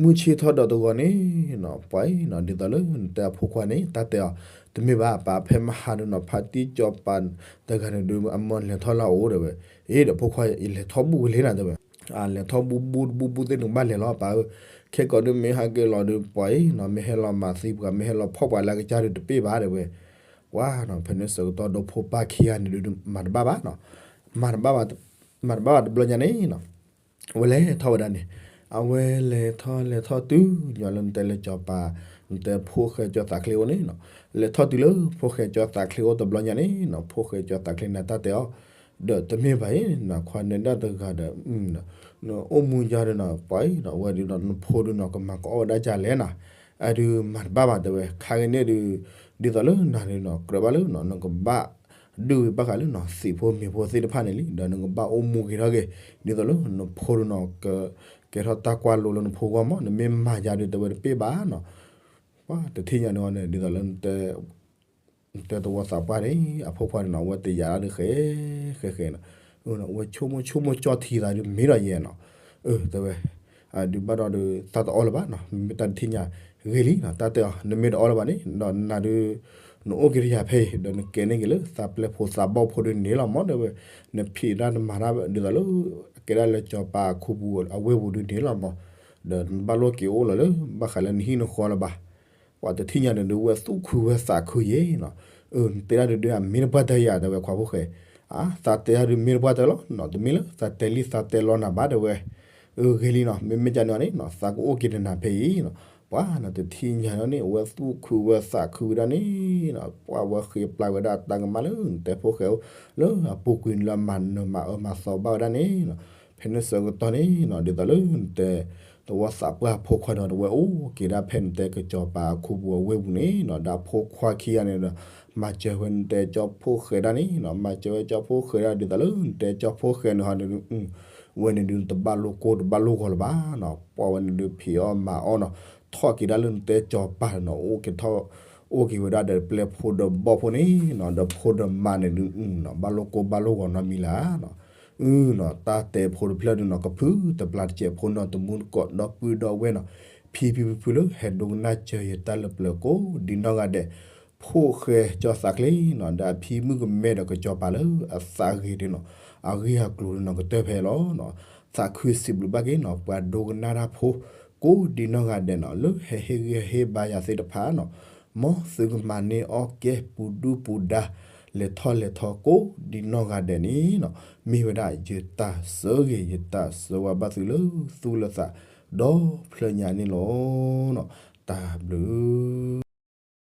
မုၢ်ဆ့ၣ်ထီၣ်ဒီးတဂီၤန့ၣ်နီၤ ပှၤအံၤနီၤ ဒ်သိးလၢနတဲအဖိခွါန့ၣ် တၢ်တဲအီၤ တမ့ၢ်ဘၣ် ပာ်ဖဲမဟါဒုးနီၤ ဖါတံၢ်ကၠီၤပၤတဂၤန့ၣ်ဒုး အမၢလဲၤထီၣ်လၢအအိၣ်တဲဝဲ, အ့ ဒီးဖိခွါ ယလဲၤထီၣ်ဘူၣ်ဝဲလဲၣ်နၤတဲဝဲ, အလဲၤထီၣ်ဘူၣ်ဘူၣ်တဘူၣ်ဘူၣ်သ့ၣ်နကဘၣ်လဲၤလီၤပၢ်ဧၢ, ခဲကိးဒုးမ့ၢ်ဟဲက့ၤလီၤဒုး ပှၤအံၤနီၤ မ့ၢ်ဟဲလီၤမၤသံပှၤ မ့ၢ်ဟဲလီၤဖီၣ်ပှၤလၢအကစၢ်ဒုးတပ့ၢ်ဘၣ်တဲဝဲ, ပှၤနီၤ ဖဲန့ၣ်ဆၢကတီၢ်ဒီးဖိပၢ်ခံဂၤန့ၣ်ဒုး မၤတဘၣ်ဘၣ်နီၤ, မၤတဘၣ်ဘၣ် မၤတဘၣ်ဘၣ်တဘျီညါန့ၣ်နီၤ အဝဲလဲၤထီၣ်ဝဲဒၣ်န့ၣ်, အဝဲလဲၤထီၣ်လဲၤထီၣ်တုၤ ညီလၢနတဲလၢကၠီၤပၤ နတဲဖိၣ်ဃဲကၠီသးချ့အိၣ်န့ၣ်နီၤ, လဲၤထီၣ်တုၤလၢဖိၣ်ဃဲကၠီသးချ့အိၣ်တဘျီညါန့ၣ်နီၤ ဖိၣ်ဃဲကၠီသးချ့န့ၣ် တၢ်တဲအီၤ, ဒီးတမ့ၢ်ဘၣ်အံၤနီၤ ခွါနဲဒၣ်တဂၤဒီး နအိၣ်မူယါဒုးနီၤ ပှၤအံၤနီၤ အဝဲဒုးနီၤ နဖိဒုးနီၤ ကမၤကအီၣ်ဝဲဒၣ်ကလဲၣ်နီၤ, အဒုးမၤတဘၣ်ဘၣ်တဲဝဲ ခါကန့ၣ်ဒုး ဒ်သိးလၢနၤဒုးနီၤ ကြၢးဘၣ်လၢနီၤ နကဘၣ် ဒုးဝဲဘၣ်ဃးလၢနီၤ သ့ၣ်ဖိမ့ၢ်ဖိသ့ၣ်တဖၣ်န့ၣ်လံ ဒီးနကဘၣ်အိၣ်မူဂ့ၤထီၣ်က့ၤ ဒ်သိးလၢနဖိဒုးနီၤ ကကဲထီၣ်တၢ်ကွၢ်လိလၢနဖိဂီၢ်မး နမ့ၢ်မၤယါဒုးတဲဝဲတပ့ၢ်ဘၣ်နီၤ, ပှၤတထံၣ်ညါန့ၣ်န့ၣ် ဒ်သိးလၢ နတဲသဝီသးပှၢ်န့ၣ် အဖိခွါန့ၣ်နီၤ အဝဲတယာ်ဒၣ်ဒုးဃဲ ဃဲဃဲနီၤ, အဝဲဆိကမိၣ်ဆိကမိၣ်ကၠီၣ်ထံသးဒုးမ့ၢ်ဒီးယဲနီၤ, အၢ တဲဝဲ ဒုးဘၣ်ဒီးဒုး တၢ်တအီၣ်လၢၤဘၣ်နီၤ မ့မ့ၢ်တၢ်တထံၣ်ညါ ဂ့ၤလံနီၤ တၢ်တဲအီၤ နမ့ၢ်တအီၣ်လၢၤဘၣ်န့ၣ် ဒီးနၤဒုး နအိၣ်က့ၤတယၤဖဲအံၤ ဒီးနကဲန့ၢ်က့ၤလၢသးပျဲၢ်ဖိသးဘီၣ်ဖိဒုးန့ၣ်လီၤမး ဒီးဝဲ နဖံးတၢ်နမၤတၢ်ဒ်သိးလၢ ကဲဒၣ်လၢစီၤပၤအခိပူၤအဝ့ၢ်ပူၤဒုးန့ၣ်လီၤမး, ဒီးနဘၣ်လိၣ်က့ၤအိၣ်လီၤလၢ ဘၣ်ဃးလၢနဟံၣ်နဃီလၢၤဘၣ်. ပှၤတထံၣ်ညါန့ၣ်ဒုး ဝဲသူၣ်ခုဝဲသးခုယဲနီၤ, အၢ နတဲဒၣ်ဒုးဒုးအမ့ၢ်တပှၢ်တၢၢ်ယၤ ဒီးဝဲခွါဖိၣ်ဃဲ, အါ သးတဲဒၣ်ဒုးမ့ၢ်တပှၢ်တၢၢ်လီၤနီၤ, တမ့ၢ်လၢသးတဲလံသးတဲလီနၤဘၣ် ဒီးဝဲ အၢ ဂ့ၤလံနီၤ, မ့မ့ၢ်ကန့ၣ်န့ၣ်နီၤ သးကအိၣ်က့ၤတနၤဖဲအံၤနီၤ, ပှၤနီၤတထံၣ်ညါန့ၣ် အဝဲသူၣ်ခုဝဲသးခုဝဲဒၣ်န့ၣ်နီၤ, ပှၤဝဲဃ့ပျၢ်ဝဲဒၣ်တၢ်ကမၣ်လၢနတဲဖိၣ်ဃဲအိၣ် လၢအပူၤကွံာ်န့ၣ်လၢအမၤနၢၤမၤအၢမၤသီဘၣ်ဝဲဒၣ်န့ၣ်နီၤ, ဖဲန့ၣ်ဆၢကတီၢ်န့ၣ်နီၤ ဒ်သိးလၢနတဲ သဝီသးပှၢ်ဖိခွါဒီး တဝဲအိၣ်က့ၤဒၣ်ဖဲနတဲကစီၤပၤအခိပူၤအဝ့ၢ်ပူၤန့ၣ်နီၤ, ဒီးဖိခွါခံဂၤန့ၣ်ဒီး မၤစၢၤဝဲနတဲကၠီဖိၣ်ဃဲဒၣ်န့ၣ်နီၤ, မၤစၢၤဝဲကၠီဖိၣ်ဃဲဒၣ်ဒ်သိးလၢနတဲကၠီဖိၣ်ဃဲန့ၣ်ဟီန့ၣ်ဒုး ဝဲန့ၣ်ဒုးတဘၣ်လိၣ်ကိၢ်တဘၣ်လိၣ်ဂီၤလၢၤဘၣ်နီၤ, ပှၤဝဲန့ၣ်ဒုးဖံးအီၣ်မၤအီၣ်နီၤ, ထီၣ်က့ၤဒၣ်လၢနတဲကစီၤပၤနီၤ, အိၣ်က့ၤထီၣ် အိၣ်က့ၤဝဲဒၣ်ဒီးပျဲၢ်ဖိဒီးဘီၣ်ဖိန့ၣ်နီၤ, ဒီးဖိဒီးမါန့ၣ်ဒုးနီၤ ဘၣ်လိၣ်ကိၢ်ဘၣ်လိၣ်ဂီၤနီတမံၤလၢၤနီၤ, အုနီၤ တၢ်တဲဖိတဖျၢၣ်ဒုးနီၤ ကဖုတပျၢ်တစဲးဖိနီၤ တမူတကိးဒီပုၢ်ဒီဝဲၢ်နီၤ, ဖံဖံဖုဖုလၢဟဲဒိကနၣ်စၢၤယတၢ်လၢပျၢၤကိးဒ်နီၢ်ဂၤဒဲး, ဖိၣ်ဃဲကၠီသးချ့နီၤ ဒီးအဖံမုၣ်ကမဲဒီးကစီၤပၤလၢအသးဂ့ၤဒုးနီၤ, အဂ့ၢ်အကျိၤဒုးနီၤ ကတၢၢ်ဖဲလီၤနီၤ, သးခုစံးဘျုးဘၣ်က့ၤနီၤ ပှၤဒိကနၣ်တၢ်ဖိ ကိးဒ်နီၢ်ဂၤဒဲးနီၤ လၢဟဲဟ့ၣ်ဂံၢ်ဟ့ၣ်ဘါယၤသ့ၣ်တဖၣ်နီၤ, မ်သုကမၤန့ၢ်အီၣ်ကဲပူၤဒုၣ်ပူၤဒါ လဲၤထီၣ်လဲၤထီကိးဒ်နီၢ်ဂၤဒဲးန့ၣ်နီၤ, မ့ၢ်ဝဲဒၣ်ယတၢ်ဆၢဂ့ၤ ယတၢ်ဆၢဝါဘၣ်သုလၢသူၣ်လၢသး ဒီဖျၢၣ်ညါန့ၣ်လီၤ. တၢ်ဘျုး